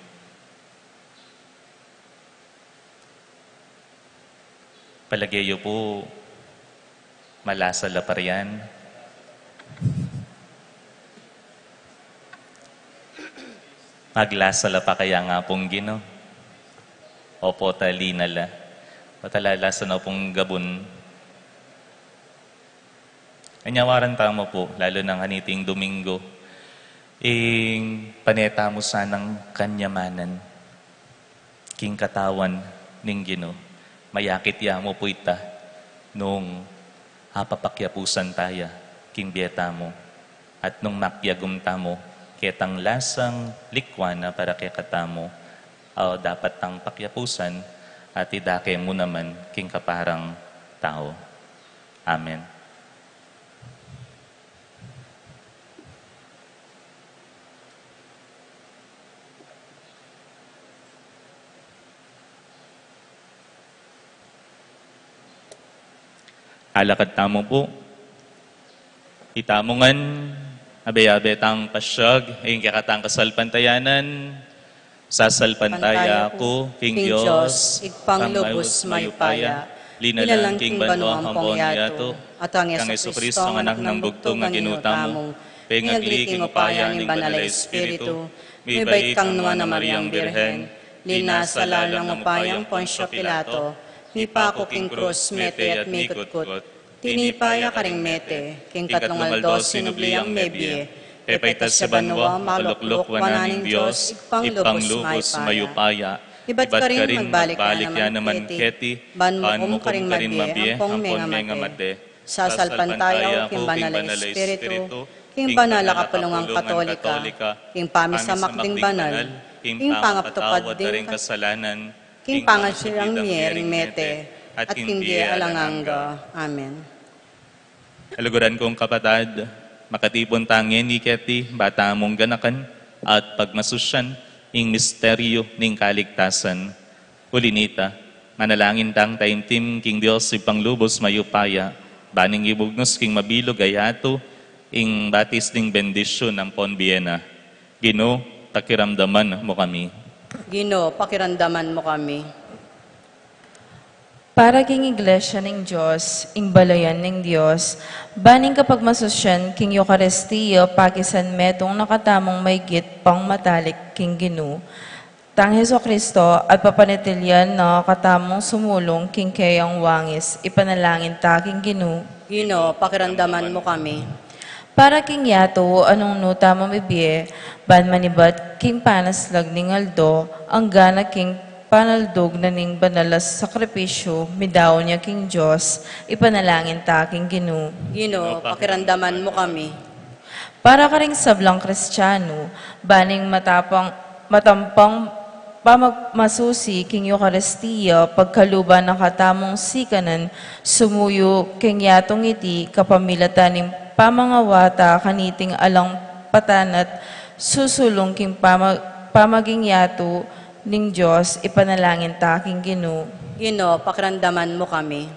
Palage yu pu, malasa la pa rian? Maglasa la pa kaya ing Apung Ginu? Opo, tali na la. Opo, tala, lasa na pung gabun. Anyawaran tamu pu, lalu na kaniting Domingo, Ing pane tamu sanang kanyamanan king katawan ning Ginu, mayakit ya mu pu ita nung apapakyapusan taya king bie tamu, at nung makyagum tamu ketang lasang likwan na para kekatamu, a dapat tang pakyapusan, at idake mu naman king kaparang tau. Amen. Alakad tamu pu. Itamu ngan, abe-abe tang pasyag ing kekatang kasalpantayanan. Sasalpantaya ku king Dios, Ibpang lubus mayupaya, linalang king banua ampong yatu, at kang Jesucristo, ang Anak nang bugtung a Ginu tamu, pengagli king upaya ning Banal a Espiritu, mibait kang Nuan a Mariang Birhen, linasa lalam ning upayang Poncio Pilato, mipaku king krus, mete at mikutkut. Tinipa ya karing mete, king katlung aldo sinubli yang mebie, pepaitas ya banua, malukluk wanan ning Dios, Ibpang lubus mayupaya. Ibat karin magbalik ya naman keti, ban mukum karing mabie ampong mengamate. Sasalpantaya ku king Banal a Espiritu, king banal a kapulungan Katolika, king pamisamak ding banal, king pangapatawad da ring kasalanan, king pangasirang mie ring mete, at king bie alang angga. Amen. Kaluguran kung kapatad, makatipun ta ngeni keti ba tamung ganakan at pagmasusyan ing misteryu ning kaligtasan. Uli nita, manalangin tang taimtim king Dios Ibpang lubus mayupaya, ban ing ibugnus king mabilug a yatu ing batis ning bendisyun ampon bie na. Ginu, pakiramdaman mu kami. Ginu, pakiramdaman mu kami. Para king Iglesia ning Dios, ing balayan ning Dios, ban ing kapagmasusyan king Eukaristia pakisan metung na katamung maigit pang matalik king Ginu tang Jesucristo, at papanatilian na katamung sumulung king keyang wangis, ipanalangin ta king Ginu. Ginu, pakiramdaman mu kami. Para king yatu a nung nu tamu mibie, ban manibat king panaslag ning aldo, angga na king panaldug na ning banal a sakripisyu, midaun ya king Dios, ipanalangin ta king Ginu. Ginu, pakiramdaman mu kami. Para karing sablang Kristianu, ban ing matapang, matampang pamagmasusi king Eukaristia, pagkaluban na katamung sikanan, sumuyu king yatung iti, kapamilatan ning pamangawata kaniting alang patanat, susulung king pama-, pamaging yatu ning Dios, ipanalangin ta king Ginu. Ginu, pakiramdaman mu kami.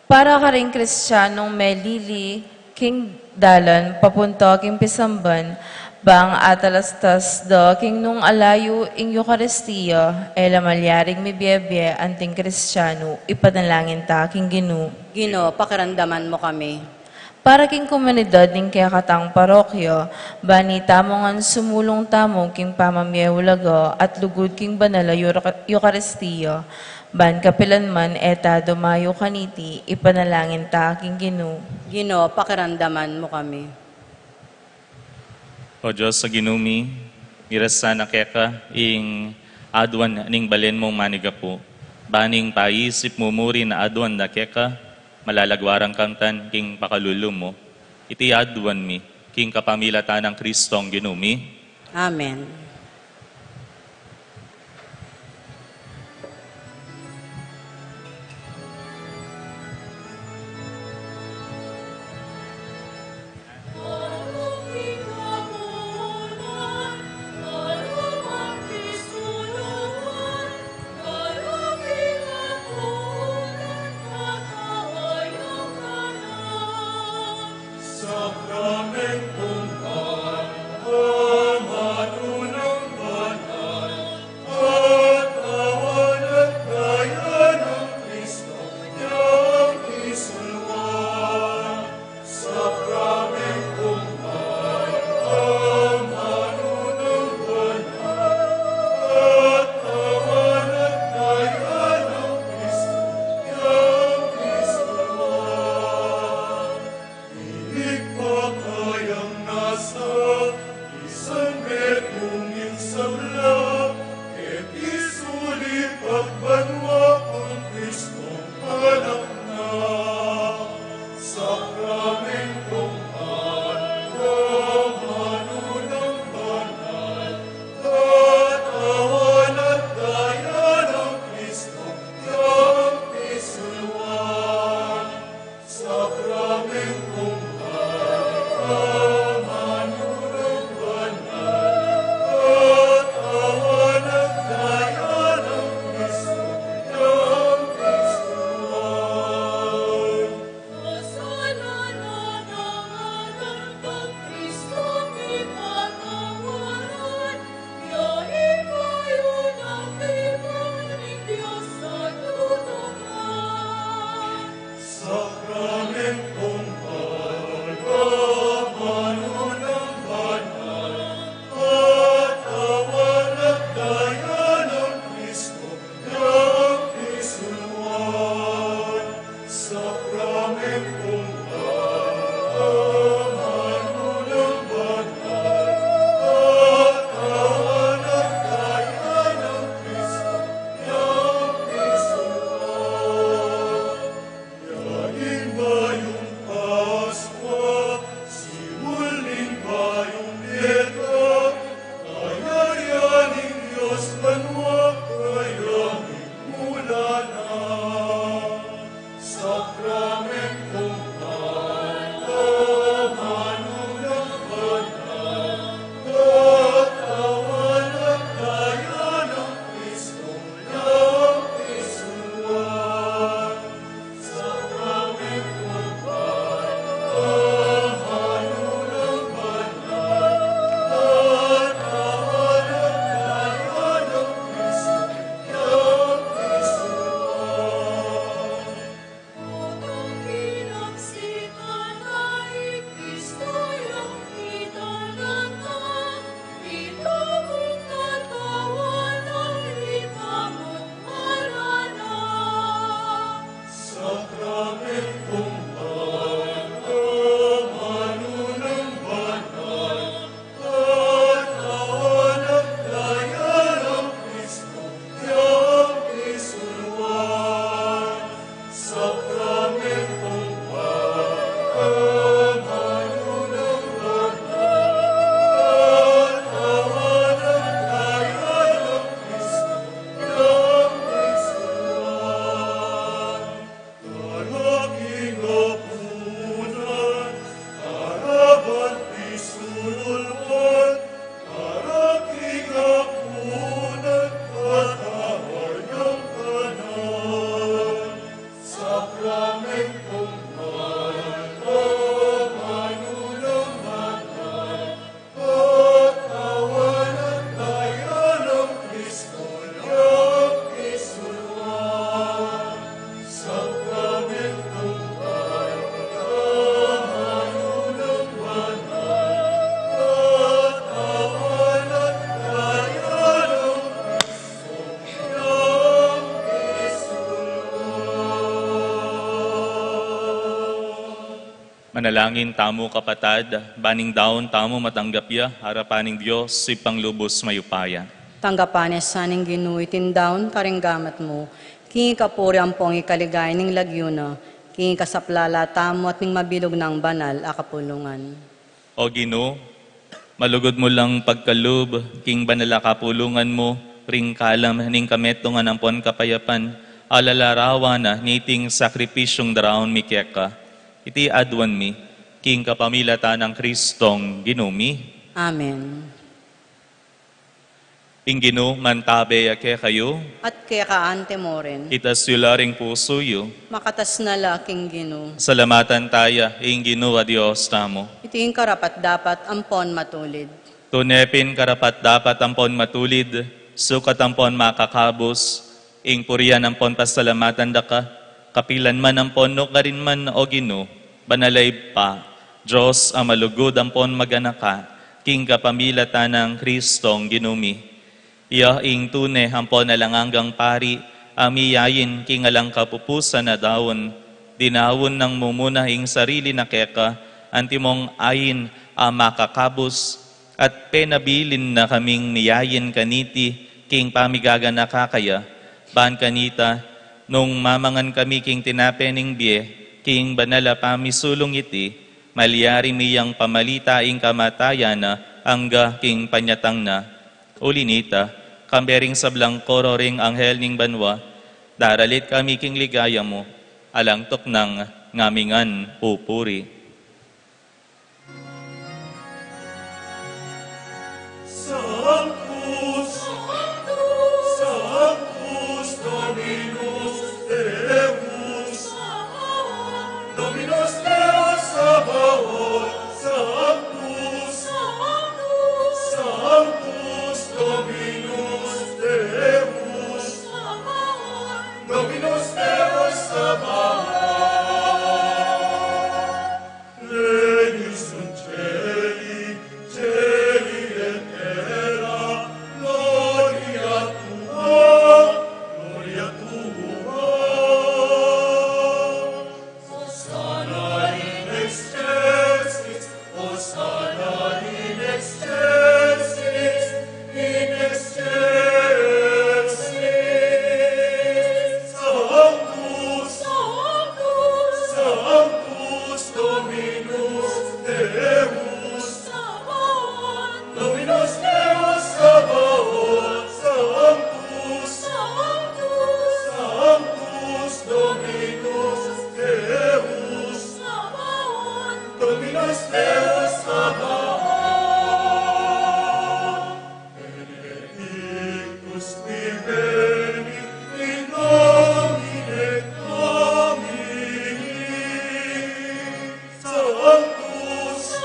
Para karing Kristianung melili king dalan papunta king pisamban, bang atalastas da king nung alayu ing Eukaristia, e la malyaring mibie-bie anting Kristianu, ipanalangin ta king Ginu. Ginu, pakiramdaman mu kami. Para king komunidad ning kekatang parokya, ban itamu ngan sumulung tamu king pamamie ulaga at lugud king banal a Euka-, Eukaristia, ban kapilan man e ta dumayu kaniti, ipanalangin ta king Ginu. Ginu, pakiramdaman mu kami. O Dios a Ginu mi, mirasan na keka ing aduan ning balen mung manigapu, ban ing paisip mu murin aduan da keka, malalagwa rang kamtan king pakalulu mu. Iti aduan mi, king kapamilatan nang Kristong Ginu mi. Amen. Manalangin tamu, kapatad, ban ing daun tamu matanggap ya arapan ning Dios, Ibpang lubus mayupaya. Tanggapan na sa ning Ginu iting daun karing gamat mu, king ikapuri ampong ikaligaya ning lagyu na, king ikasaplala tamu at ning mabilug nang banal a kapulungan. O Ginu, malugud mu lang pagkalub king banal a kapulungan mu, ring kalam ning kametungan ampon kapayapan, a lalarawan na niting sakripisyung daraun mi keka. Iti aduan mi, king kapamilatan nang Kristong Ginu mi. Amen. Ing Ginu mantabe ya kekayu. At keka antimurin. Itas yu la ring pusu yu. Makatas na la king Ginu. Salamatan taya ing Ginu a Dios tamu. Iti ing karapat-dapat ampon matulid. Tune pin karapat-dapat ampon matulid, sukat ampon makakabus, ing purian ampon pasalamatan da ka, kapilan man ampon nukarin man, O Ginu, banal a Ibpa, Dios a malugud ampon maganaka, king kapamilatan nang Kristong Ginu mi. Iya ing tune ampon alang anggang pari, a miyain king alang kapupusan a daun, dinaun nang mumuna ing sarili na keka, antimong ain a makakabus, at penabilin na kaming miyain kaniti king pamigaganaka kaya, ban kanita, nung mamangan kami king tinape ning bie, king banal a pamisulung iti, malyari mi yang pamalita ing kamatayan na angga king panyatang na. Uli nita, kambe ring sablang koro ring anghel ning banua, daralit kami king ligaya mu, alang tuknang ngamingan pupuri. Sanctus, Sanctus Dominus Deus, Dominus Deus Sabaoth, Sanctus, Sanctus Dominus Deus, Dominus Deus Sabaoth. Pleni sunt caeli, caeli et terra gloria tua, gloria tua. Hosanna in excelsis, Hosanna in excelsis, in excelsis. Sanctus, Sanctus Dominus Deus, Dominus Deus Sabaoth, Sanctus, Sanctus Dominus Deus, Dominus Deus Sabaoth. Benedictus qui venit in nomine Domini. Sanctus,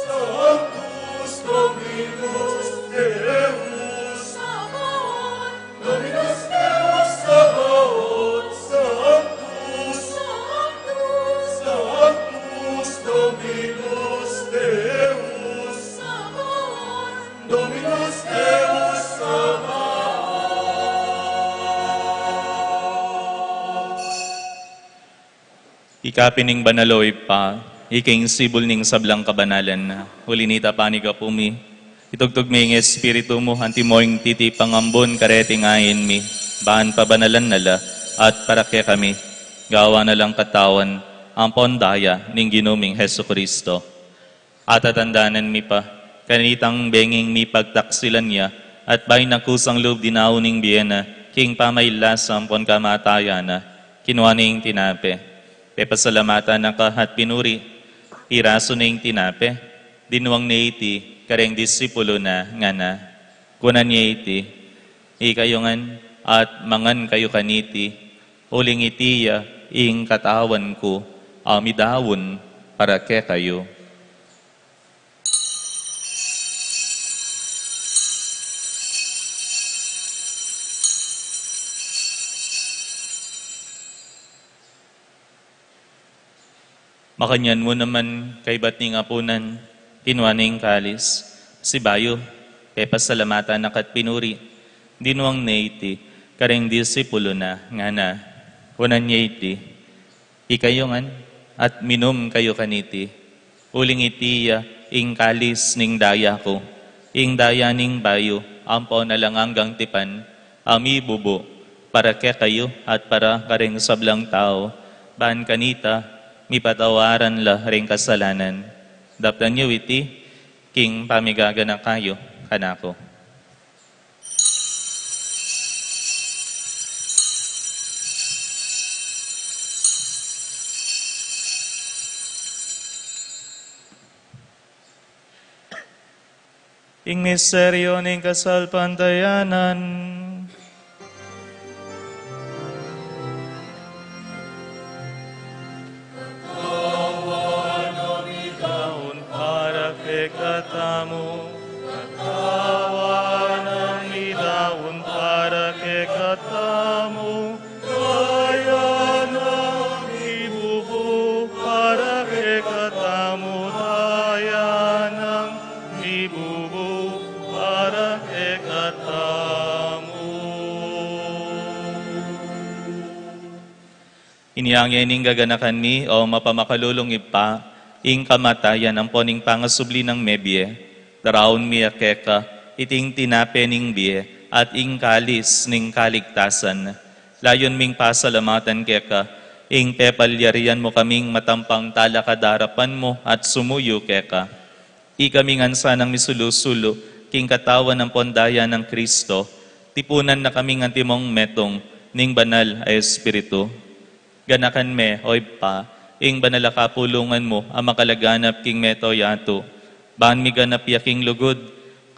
Sanctus Dominus Deus, Dominus Deus Sabaoth, Sanctus, Sanctus Dominus Deus, Dominus Deus Sabaoth. Ika pin ing banal, o Ibpa, ika ing sibul ning sablang kabanalan. Uli nita, panyawad pu mi, itugtug mi ing Espiritu mu, antimo ing titipang ambun kareting ain mi, ban pabanalan na la, at para kekami, gawan na lang katawan ampon daya ning Ginu ming Jesucristo. Atatandanan mi pa, kanitang benging mipagtaksilan ya, at bayu na kusang lub dinaun ing bie na, king pamailasa ampon kamatayan na, kinua ne ing tinape. Pepasalamatan na ka at pinuri, pirasu ne ing tinape, dinwang ne iti kareng disipulu na, ngana: Kunan ye iti, ikayu ngan, at mangan kayu kaniti, uling iti ya ing katawan ku, a midaun para kekayu. Makanyan mu naman, kaybat ning apunan, kinua ne ing kalis, sibayu pepasalamatan na ka't pinuri, dinwang ne iti kareng disipulu na, ngana: Kunan ye iti, ikayu ngan, At minum kayu kaniti, uling iti ya ing kalis ning daya ku, ing daya ning bayu ampon alang anggang tipan, a mibubu para kekayu at para kareng sablang tau, ban kanita mipatawaran la ring kasalanan. Daptan yu iti king pamigaganaka yu kanaku. Ing misteryu ning kasalpantayanan. Katawan a midaun para kekatamu, katawan a midaun para kekatamu, daya nang mibubu para kekatamu, daya nang mibubu para kekatamu. Inya ngening gaganakan mi, o mapamakalulung Ibpa, ing kamatayan ampon ing pangasubli nang mebie, daraun mi ya keka iting tinape ning bie at ing kalis ning kaligtasan. Layun ming pasalamatan keka ing pepalyarian mu kaming matampang talakad arapan mu at sumuyu keka. Ikami ngan sanang misulu-sulu king katawan ampon daya nang Kristo, tipunan na kaming antimong metung ning Banal a Espiritu. Ganakan me, o Ibpa, ing banal a kapulungan mu a makalaganap king mabilug a yatu, ban miganap ya king lugud,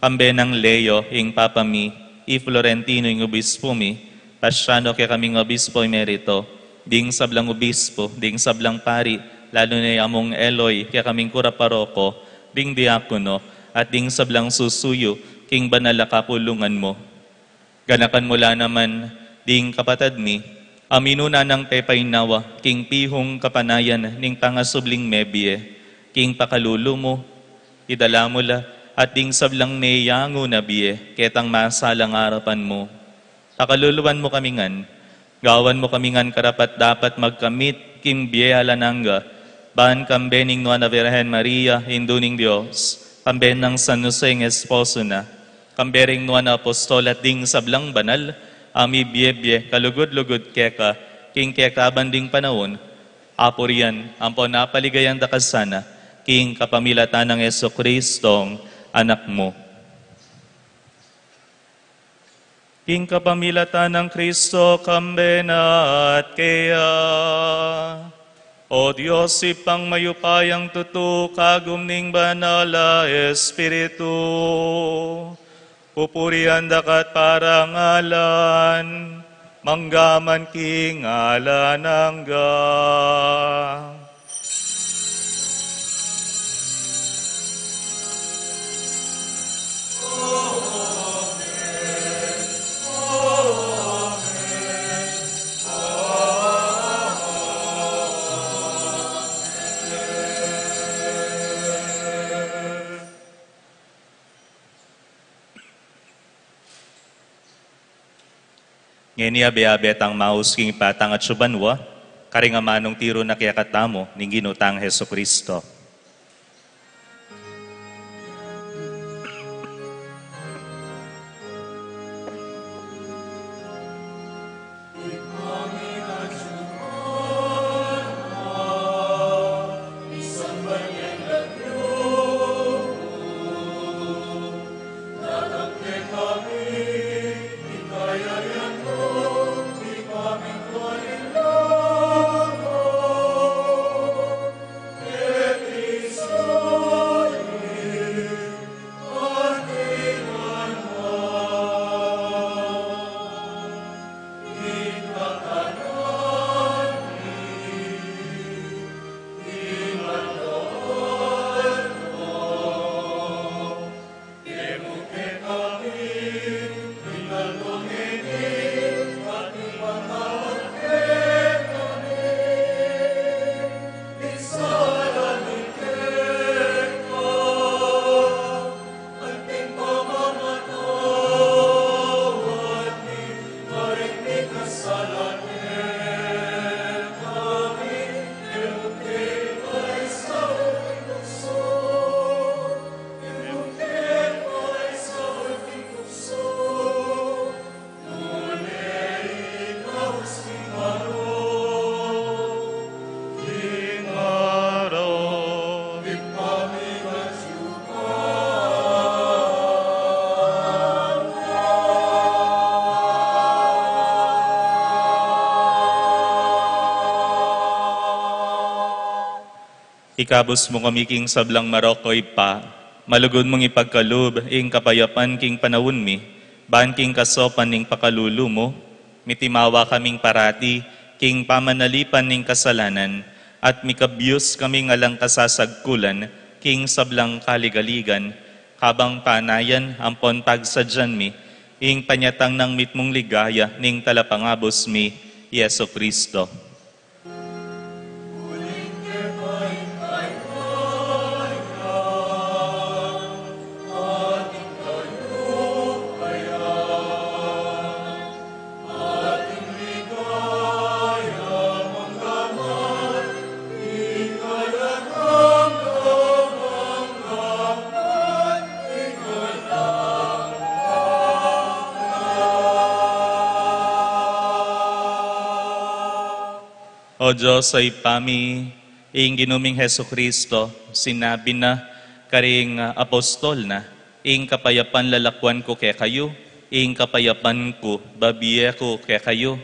kambe nang Leo ing Papa mi, i Florentino ing obispu mi, Paciano kekaming obispo emerito, ding sablang obispu, ding sablang pari, lalu na i Among Eloy kekaming kura paroko, ding diakono, at ding sablang susuyu king banal a kapulungan mu. Ganakan mu la naman ding kapatad mi a minuna nang pepainawa king pihung kapanayan ning pangasubling mebie, king pakalulu mu, idala mu la, at ding sablang meyangu na bie ketang masalang arapan mu. Pakaluluan mu kami ngan, gawan mu kami ngan karapat-dapat magkamit king bie alang angga, ban kambe ning Nuan a Virgen Maria, Indu ning Dios, kambe nang San Jose ing esposo na, kambe ring nuan a apostol at ding sablang banal a mibie-bie kalugud-lugud keka king kekaban ding panaun, apurian ampon apaligayan da ka sana king kapamilatan nang Jesucristong Anak mu. King kapamilatan nang Kristo, kambe na at keya. O Dios, Ibpang mayupayang tutu, kagum ning Banal a Espiritu, pupurian da ka at parangalan, mangga man king alang angga. Ngeni abe-abe tang maus king Ibpa tang atsu banua, karing amanung tiru na kekatamu ning Ginu tang Jesucristo. Ikabus mu kami king sablang marok, o Ibpa, malugud mung ipagkalub ing kapayapan king panaun mi, ban king kasaupan ning pakalulu mu, mitimawa kaming parati king pamanalipan ning kasalanan, at mikabyus kaming alang kasasagkulan king sablang kaligaligan, kabang panayan ampon pagsadyan mi ing panyatang nang mitmung ligaya ning Talapangabus mi, Jesucristo. O Dios, a Ibpa mi, ing Ginu ming Jesucristo, sinabi na karing apostol na, "Ing kapayapan lalakuan ku kekayu, ing kapayapan ku babie ku kekayu."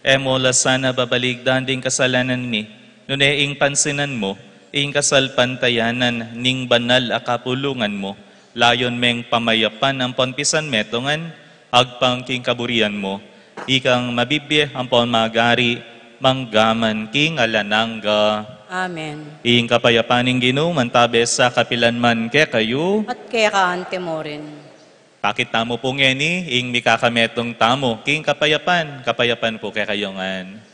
E mu la sana babaligdan ding kasalanan mi, nune ing pansinan mu ing kasalpantayanan ning banal a kapulungan mu, layun meng pamayapan ampon pisanmetungan, agpang king kaburian mu, ikang mabibie ampon magari, mangga man king alang angga. Amen. Ing kapayapan ning Ginu mantabe sa kapilan man kekayu. At keka anti mu rin. Pakit tamu pu ngeni ing mikakametung tamu king kapayapan, kapayapan pu kekayu ngan.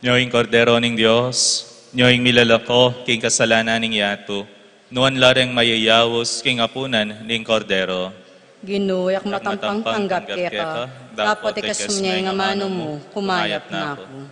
Nyo ing Kordero ning Dios, nyo ing milalako king kasalanan ning yatu, nuan la reng mayayaus king apunan ning Kordero. Ginu, e ku matampang tanggap keka, dapot ikasmu ne ing amanu mu, kumayap na ku.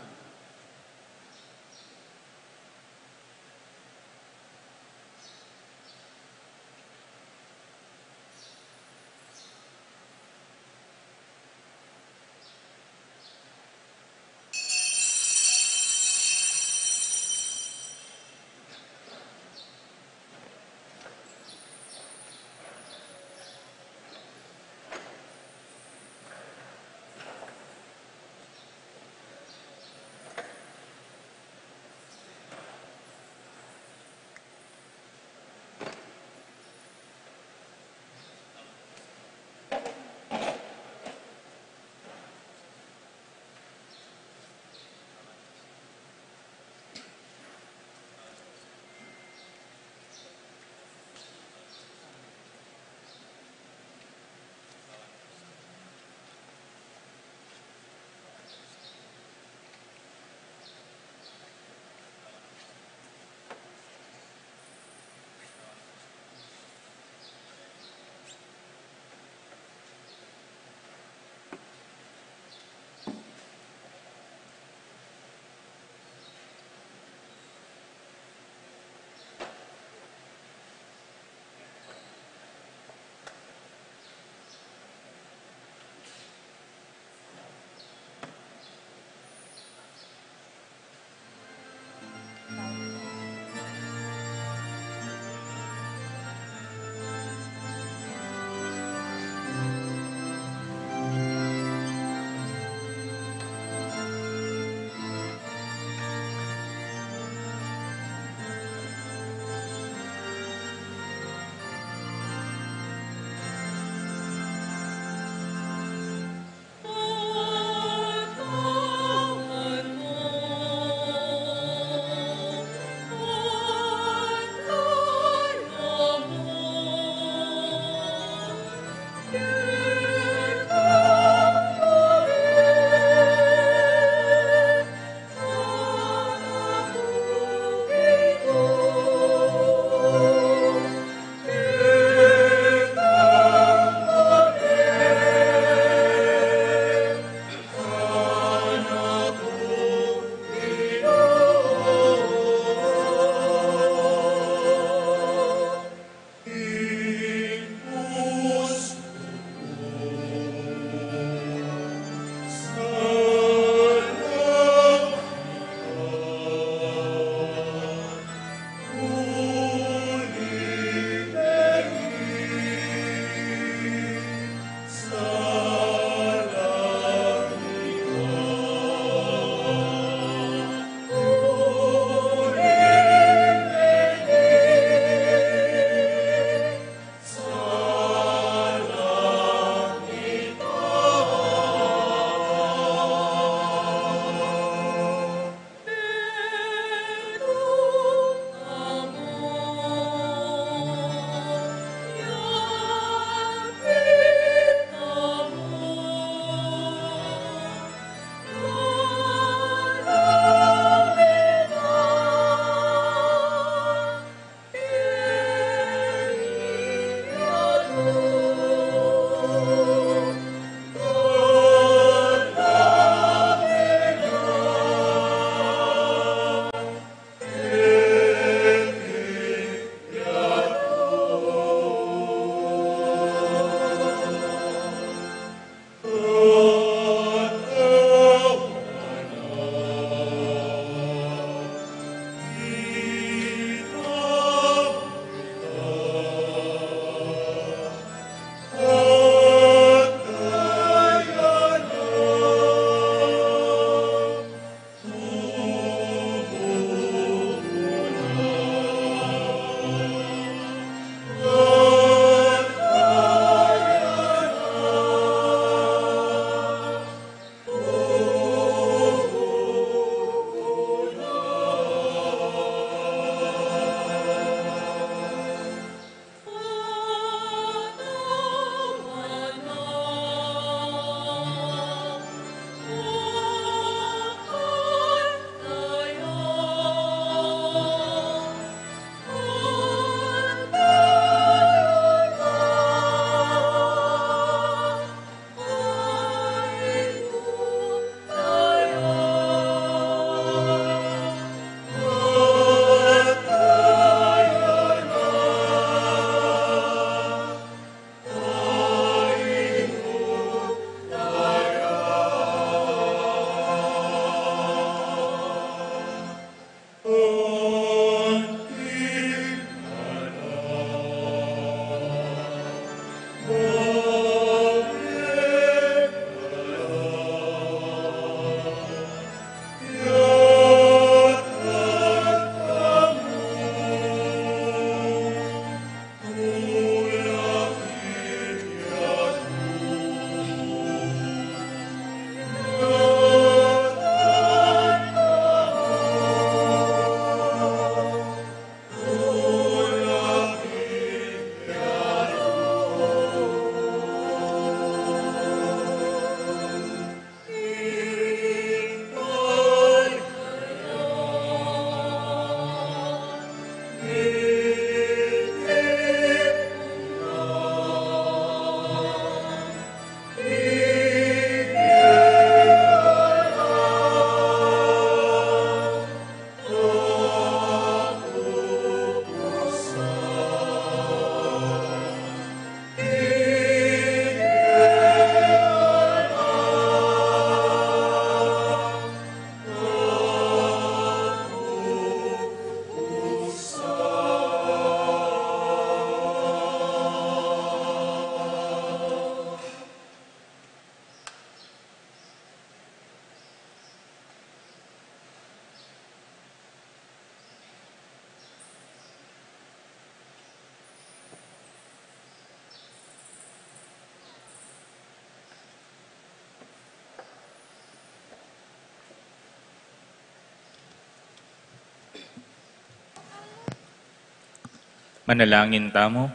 Manalangin tamu.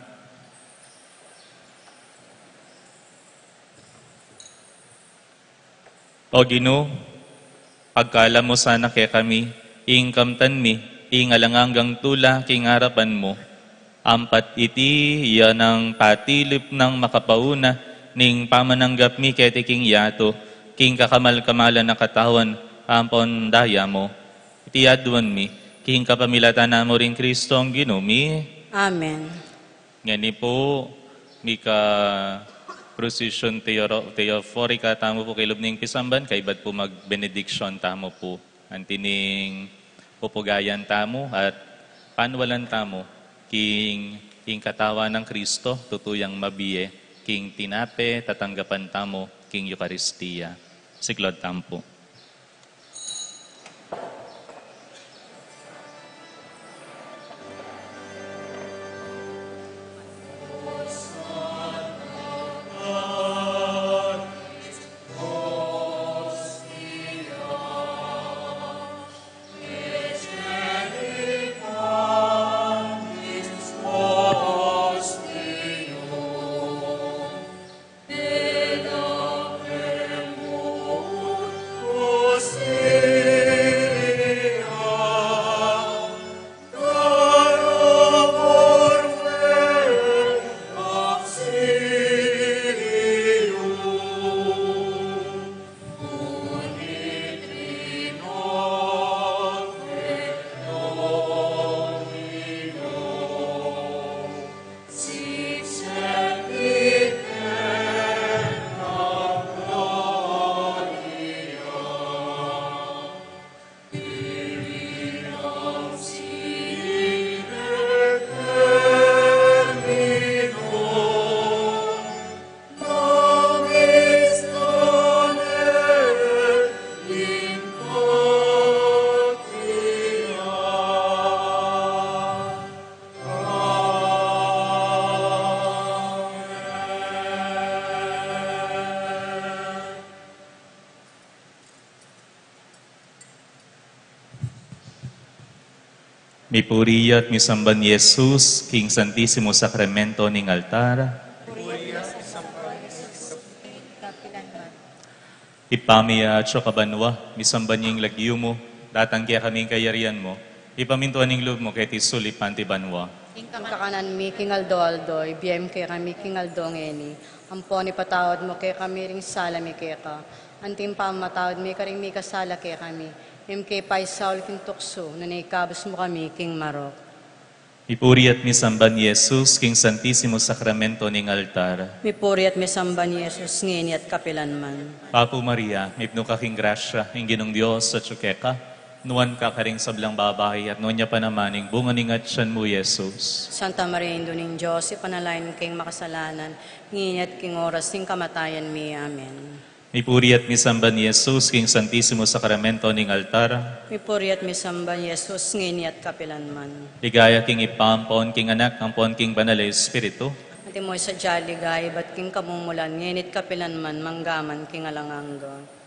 O Ginu, pagkalam mu sana kekami, ing kamtan mi ing alang anggang tula king arapan mu. Ampat iti ya nang patilip nang makapauna ning pamananggap mi keti king yatu, king kakamal-kamalan a katawan ampon daya mu. Iti aduan mi king kapamilatan na mu ring Kristong Ginu mi. Amen. Ngeni pu, mika Procession Theoro-, Theophorica tamu pu king lub ning pisamban, kaybat pu mag-benediction tamu pu. Anti ning pupugayan tamu at panwalan tamu king, king katawan nang Kristo, tutu yang mabie, king tinape tatanggapan tamu king Eukaristia. Siklaud tamu pu. Mipuri ya at misamban i Jesus king Santisimo Sakramento ning altar. Ibpa mi, atsu ka banua, misamban ya ing lagyu mu, datang kekami ing kayarian mu, mipamintuan ing lub mu keti sulip anti banua. Ing kakanan mi king aldo-aldo ibie mu kekami king aldo ngeni, ampon ipatawad mu kekami ring sala mi keka, anti ing pamamatawad mi karing mikasala kekami. E mu ke paisaul king tuksu, nune ikabus mu kami king marok. Mipuri at misamban i Jesus king Santisimo Sakramento ning altar. Mipuri at misamban i Jesus ngeni at kapilan man. Bapu Maria, mipnu ka king grasya, ing Ginung Dios atsu keka, nuan ka karing sablang babai, at nuan ya pa naman ing bunga ning atian mu, Jesus. Santa Maria, Indu ning Dios, ipanalangin mu keng makasalanan, ngeni at king oras ning kamatayan mi. Amen. Mipuri at misamban i Jesus king Santisimo Sakramento ning altar. Mipuri at misamban i Jesus ngeni at kapilan man. Ligaya king Ibpa ampon king Anak ampon king Banal a Espiritu. Antimo ing sadya a ligaya ibat king kamumulan, ngeni at kapilan man, mangga man king alang angga.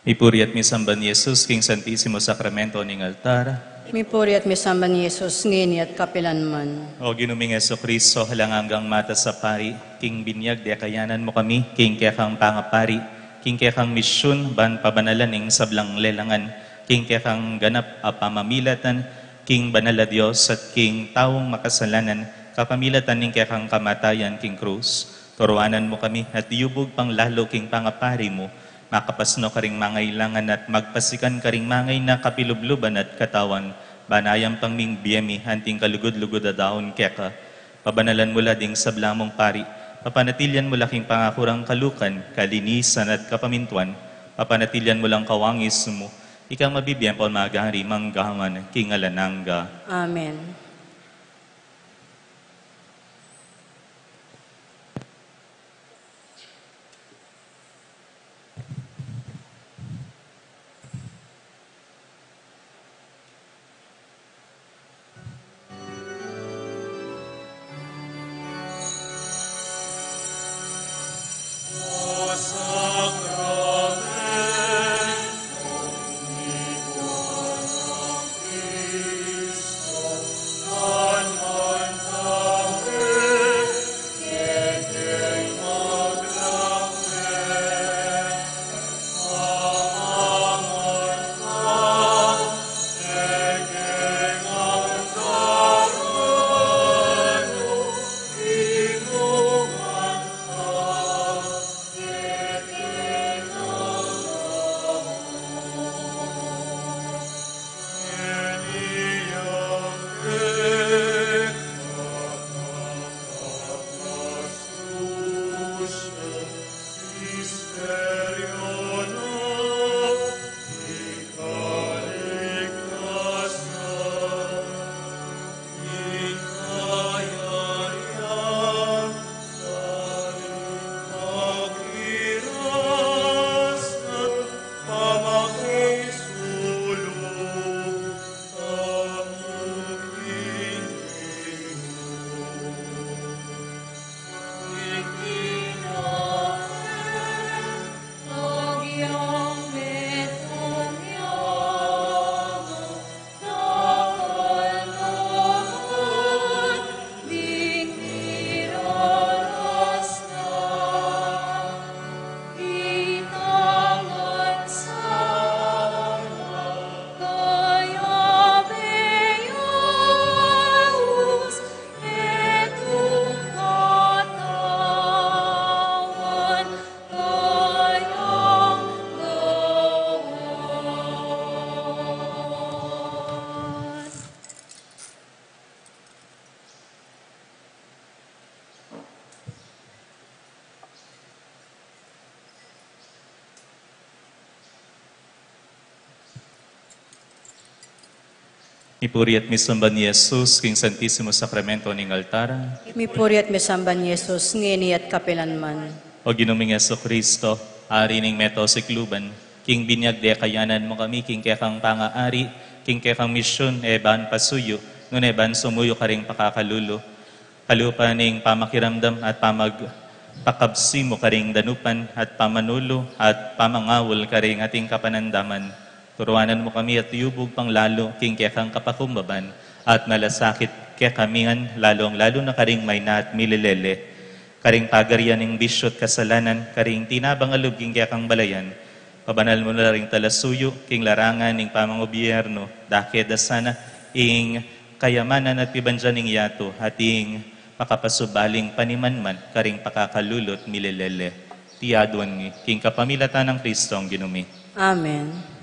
Mipuri at misamban Jesus king Santisimo Sakramento ning altar. Mipuri at misamban Jesus, ngeni at kapilanman. O Ginu ming Jesucristo, alang anggang matas a pari, king binyag dekayanan mu kami king kekang pangapari, king kekang misyun ban pabanalan ing sablang lelangan, king kekang ganap a pamamilatan, king banal a Dios at king taung makasalanan, kapamilatan ning kekang kamatayan king krus. Turuanan mu kami at iyubug pang lalu king pangapari mu, makapasno karing mangailangan at magpasikan karing mangainan kapilubluban at katawan, ban ayampang ming bie mi anting kalugud-lugud a daun keka. Pabanalan mu la ding sabla mung pari, papanatilian mu la king pangaku rang kalukan, kalinisan at kapamintuan, papanatilian mu lang kawangis mu, ikang mabibie ampon magari manggaman king alang angga. Amen. Mipuri at misamban Jesus king Santisimo Sakramento ning altar. Mipuri at misamban Jesus, ngeni at kapilanman. O Ginu ming Jesucristo, Ari ning meto sikluban, king binyag dekayanan mu kami king kekang pangaari, king kekang misyun, e ban pasuyu, nune ban sumuyu karing pakakalulu, kalupa ning pamakiramdam at pamagpakabsi mu karing danupan at pamanulu at pamangawul karing ating kapanandaman. Turuanan mu kami at iyubug pang lalu king kekang kapakumbaban at malasakit kekami ngan, lalung-lalu na karing maina at milelele, karing pagarian ning bisyu at kasalanan, karing tinabang a lub king kekang balayan. Pabanal mu na ring talasuyu king larangan ning pamangubyernu, dakit da sana ing kayamanan at pibandian ning yatu, at ing makapasubaling panimanman karing pakakalulu at milelele. Iti aduan mi king kapamilatan nang Kristong Ginu mi. Amen.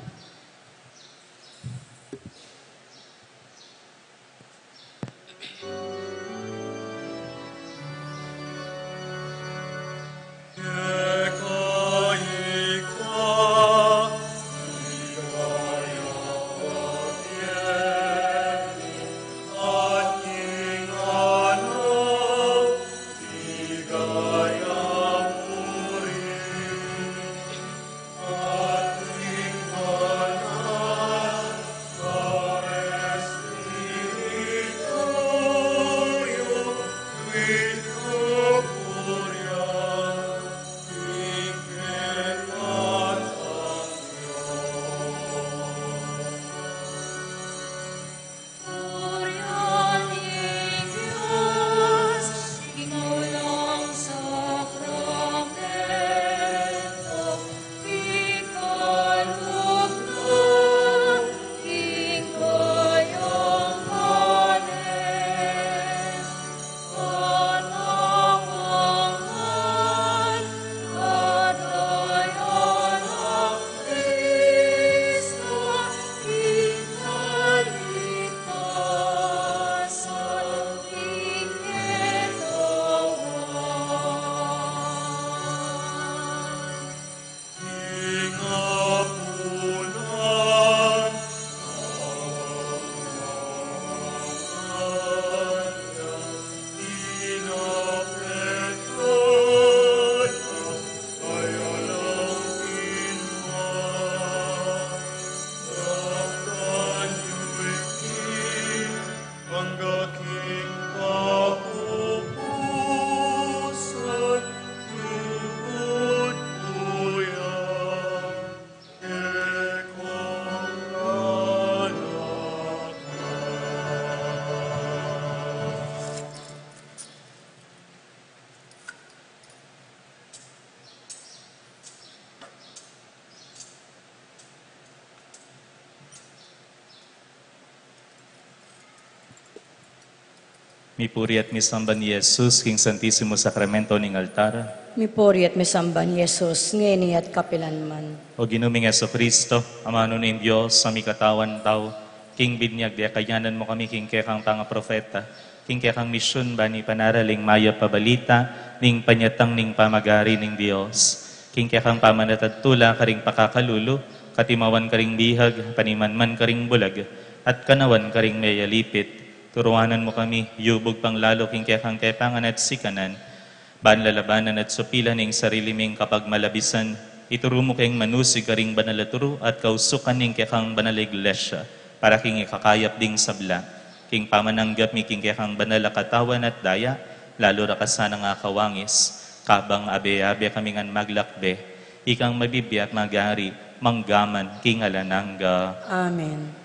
Mipuri at misamban i Jesus king Santisimo Sakramento ning altar. Mipuri at misamban i Jesus, ngeni at kapilan man. O Ginu ming Jesucristo, amanu ning Dios a mikatawan tau, king binyag de kayanan mu kami king kekang pangapropeta, king kekang misyun ban ipanaraling mayap a balita ning panyatang ning pamagari ning Dios. King kekang pamanatantula karing pakakalulu, katimawan karing bihag, panimanman karing bulag, at kanawan karing meyalipit. Turuanan mu kami, yubug pang lalu king kekang kepangan at sikanan, ban lalabanan at supilan ing sarili ming kapagmalabisan, ituru mu keng manusig karing banal a turu at kausukan ning kekang banal a iglesia, para king ikakayap ding sabla, king pamananggap mi king kekang banal a katawan at daya, lalu ra ka sanang akawangis, kabang abe-abe kami ngan maglakbe, ikang mabibie at magari, mangga man king alang angga. Amen.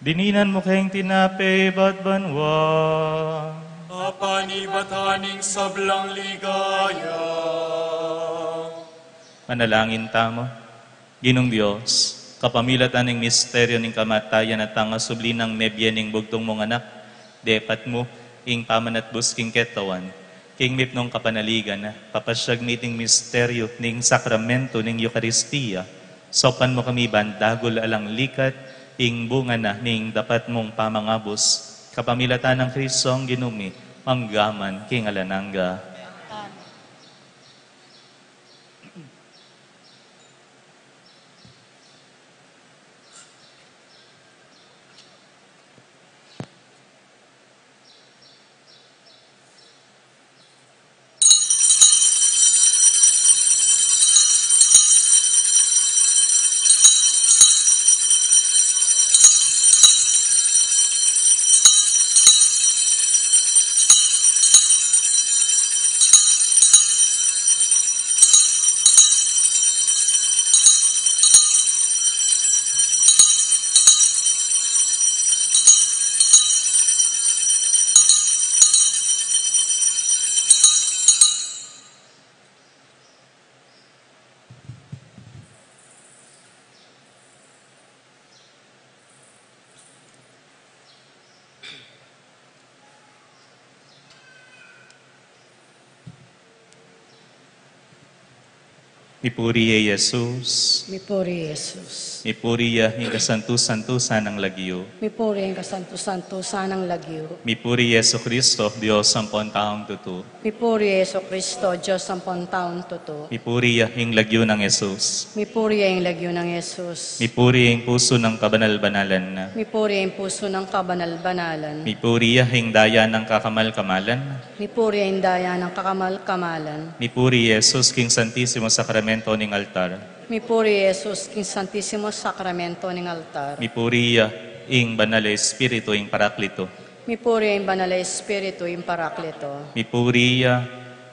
Dininan mu keng tinape ibat banua, apanibatan ning sablang ligaya. Manalangin tamu. Ginung Dios, kapamilatan ning misteryo ning kamatayan at pangasubli nang mebie ning bugtung mung anak, depat mu ing pamanatbus king ketawan, king mipnung kapanaligan, papasyag mi iting misteryo ning sakramento ning Eukaristia, saupan mu kami ban dagul alang likat ing bunga na ning dapat mung pamangabus, kapamilatan nang Kristong Ginu mi, mangga man king alang angga. Amen. Mipuri ya i Jesus. Mipuri ya i Jesus. Mipuri ya ing kasantu-santusan nang lagyu. Mipuri ya ing kasantu-santusan nang lagyu. Mipuri ya i Jesucristo, Dios ampon taung tutu. Mipuri ya i Jesucristo, Dios ampon taung tutu. Mipuri ya ing lagyu nang Jesus. Mipuri ya ing lagyu nang Jesus. Mipuri ya ing pusu nang kabanal-banalan. Mipuri ya ing pusu nang kabanal-banalan. Mipuri ya ing daya nang kakamal-kamalan. Mipuri ya ing daya nang kakamal-kamalan. Mipuri ya i Jesus king Santisimo Sakramento Sakramento ning altar. Mipuri Jesus king Santisimo Sakramento ning altar. Mipuri ya ing Banal a Espiritu ing Paraklitu. Mipuri ya ing Banal a Espiritu ing Paraklitu. Mipuri ya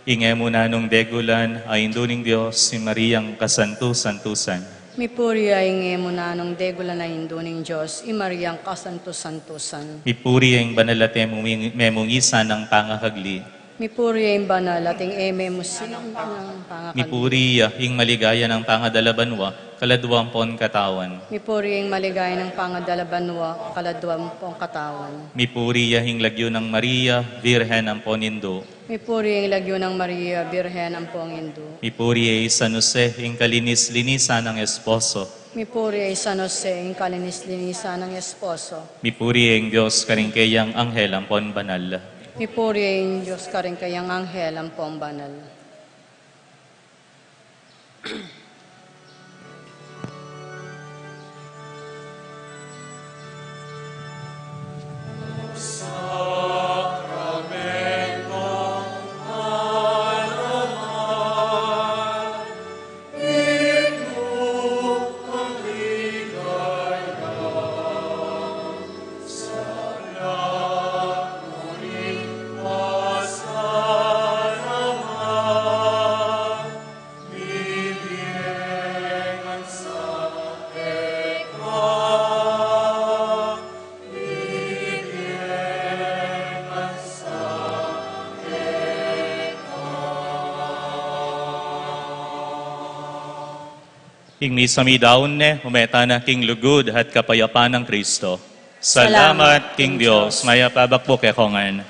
ing e mu nanung degulan a Indu ning Dios, i Mariang kasantu-santusan. Mipuri ya ing e mu nanung degulan a Indu ning Dios, i Mariang kasantu-santusan. Mipuri ya ing banal at e mu-, memungisan a pangakagli. Mipuri ya ing banal at ing e memungisan a pangakagli. Mipuri ya ing maligaya nang pangadala banua, kaladua ampon katawan. Mipuri ya ing maligaya nang pangadala banua, kaladua ampon katawan. Mipuri ya ing lagyu nang Maria, Birhen ampon Indu. Mipuri ya ing lagyu nang Maria, Birhen ampon Indu. Mipuri ya i San Jose, ing kalinis-linisan nang esposo. Mipuri ya i San Jose, ing kalinis-linisan nang esposo. Mipuri ya ing Dios karing kayang anghel ampon banal. Mipuri ya ing Dios karing kayang anghel ampon banal. Ing misa midaun ne, ume tana king lugud at kapayapan nang Kristo. Salamat king Dios. Mayap a abak pu kekongan.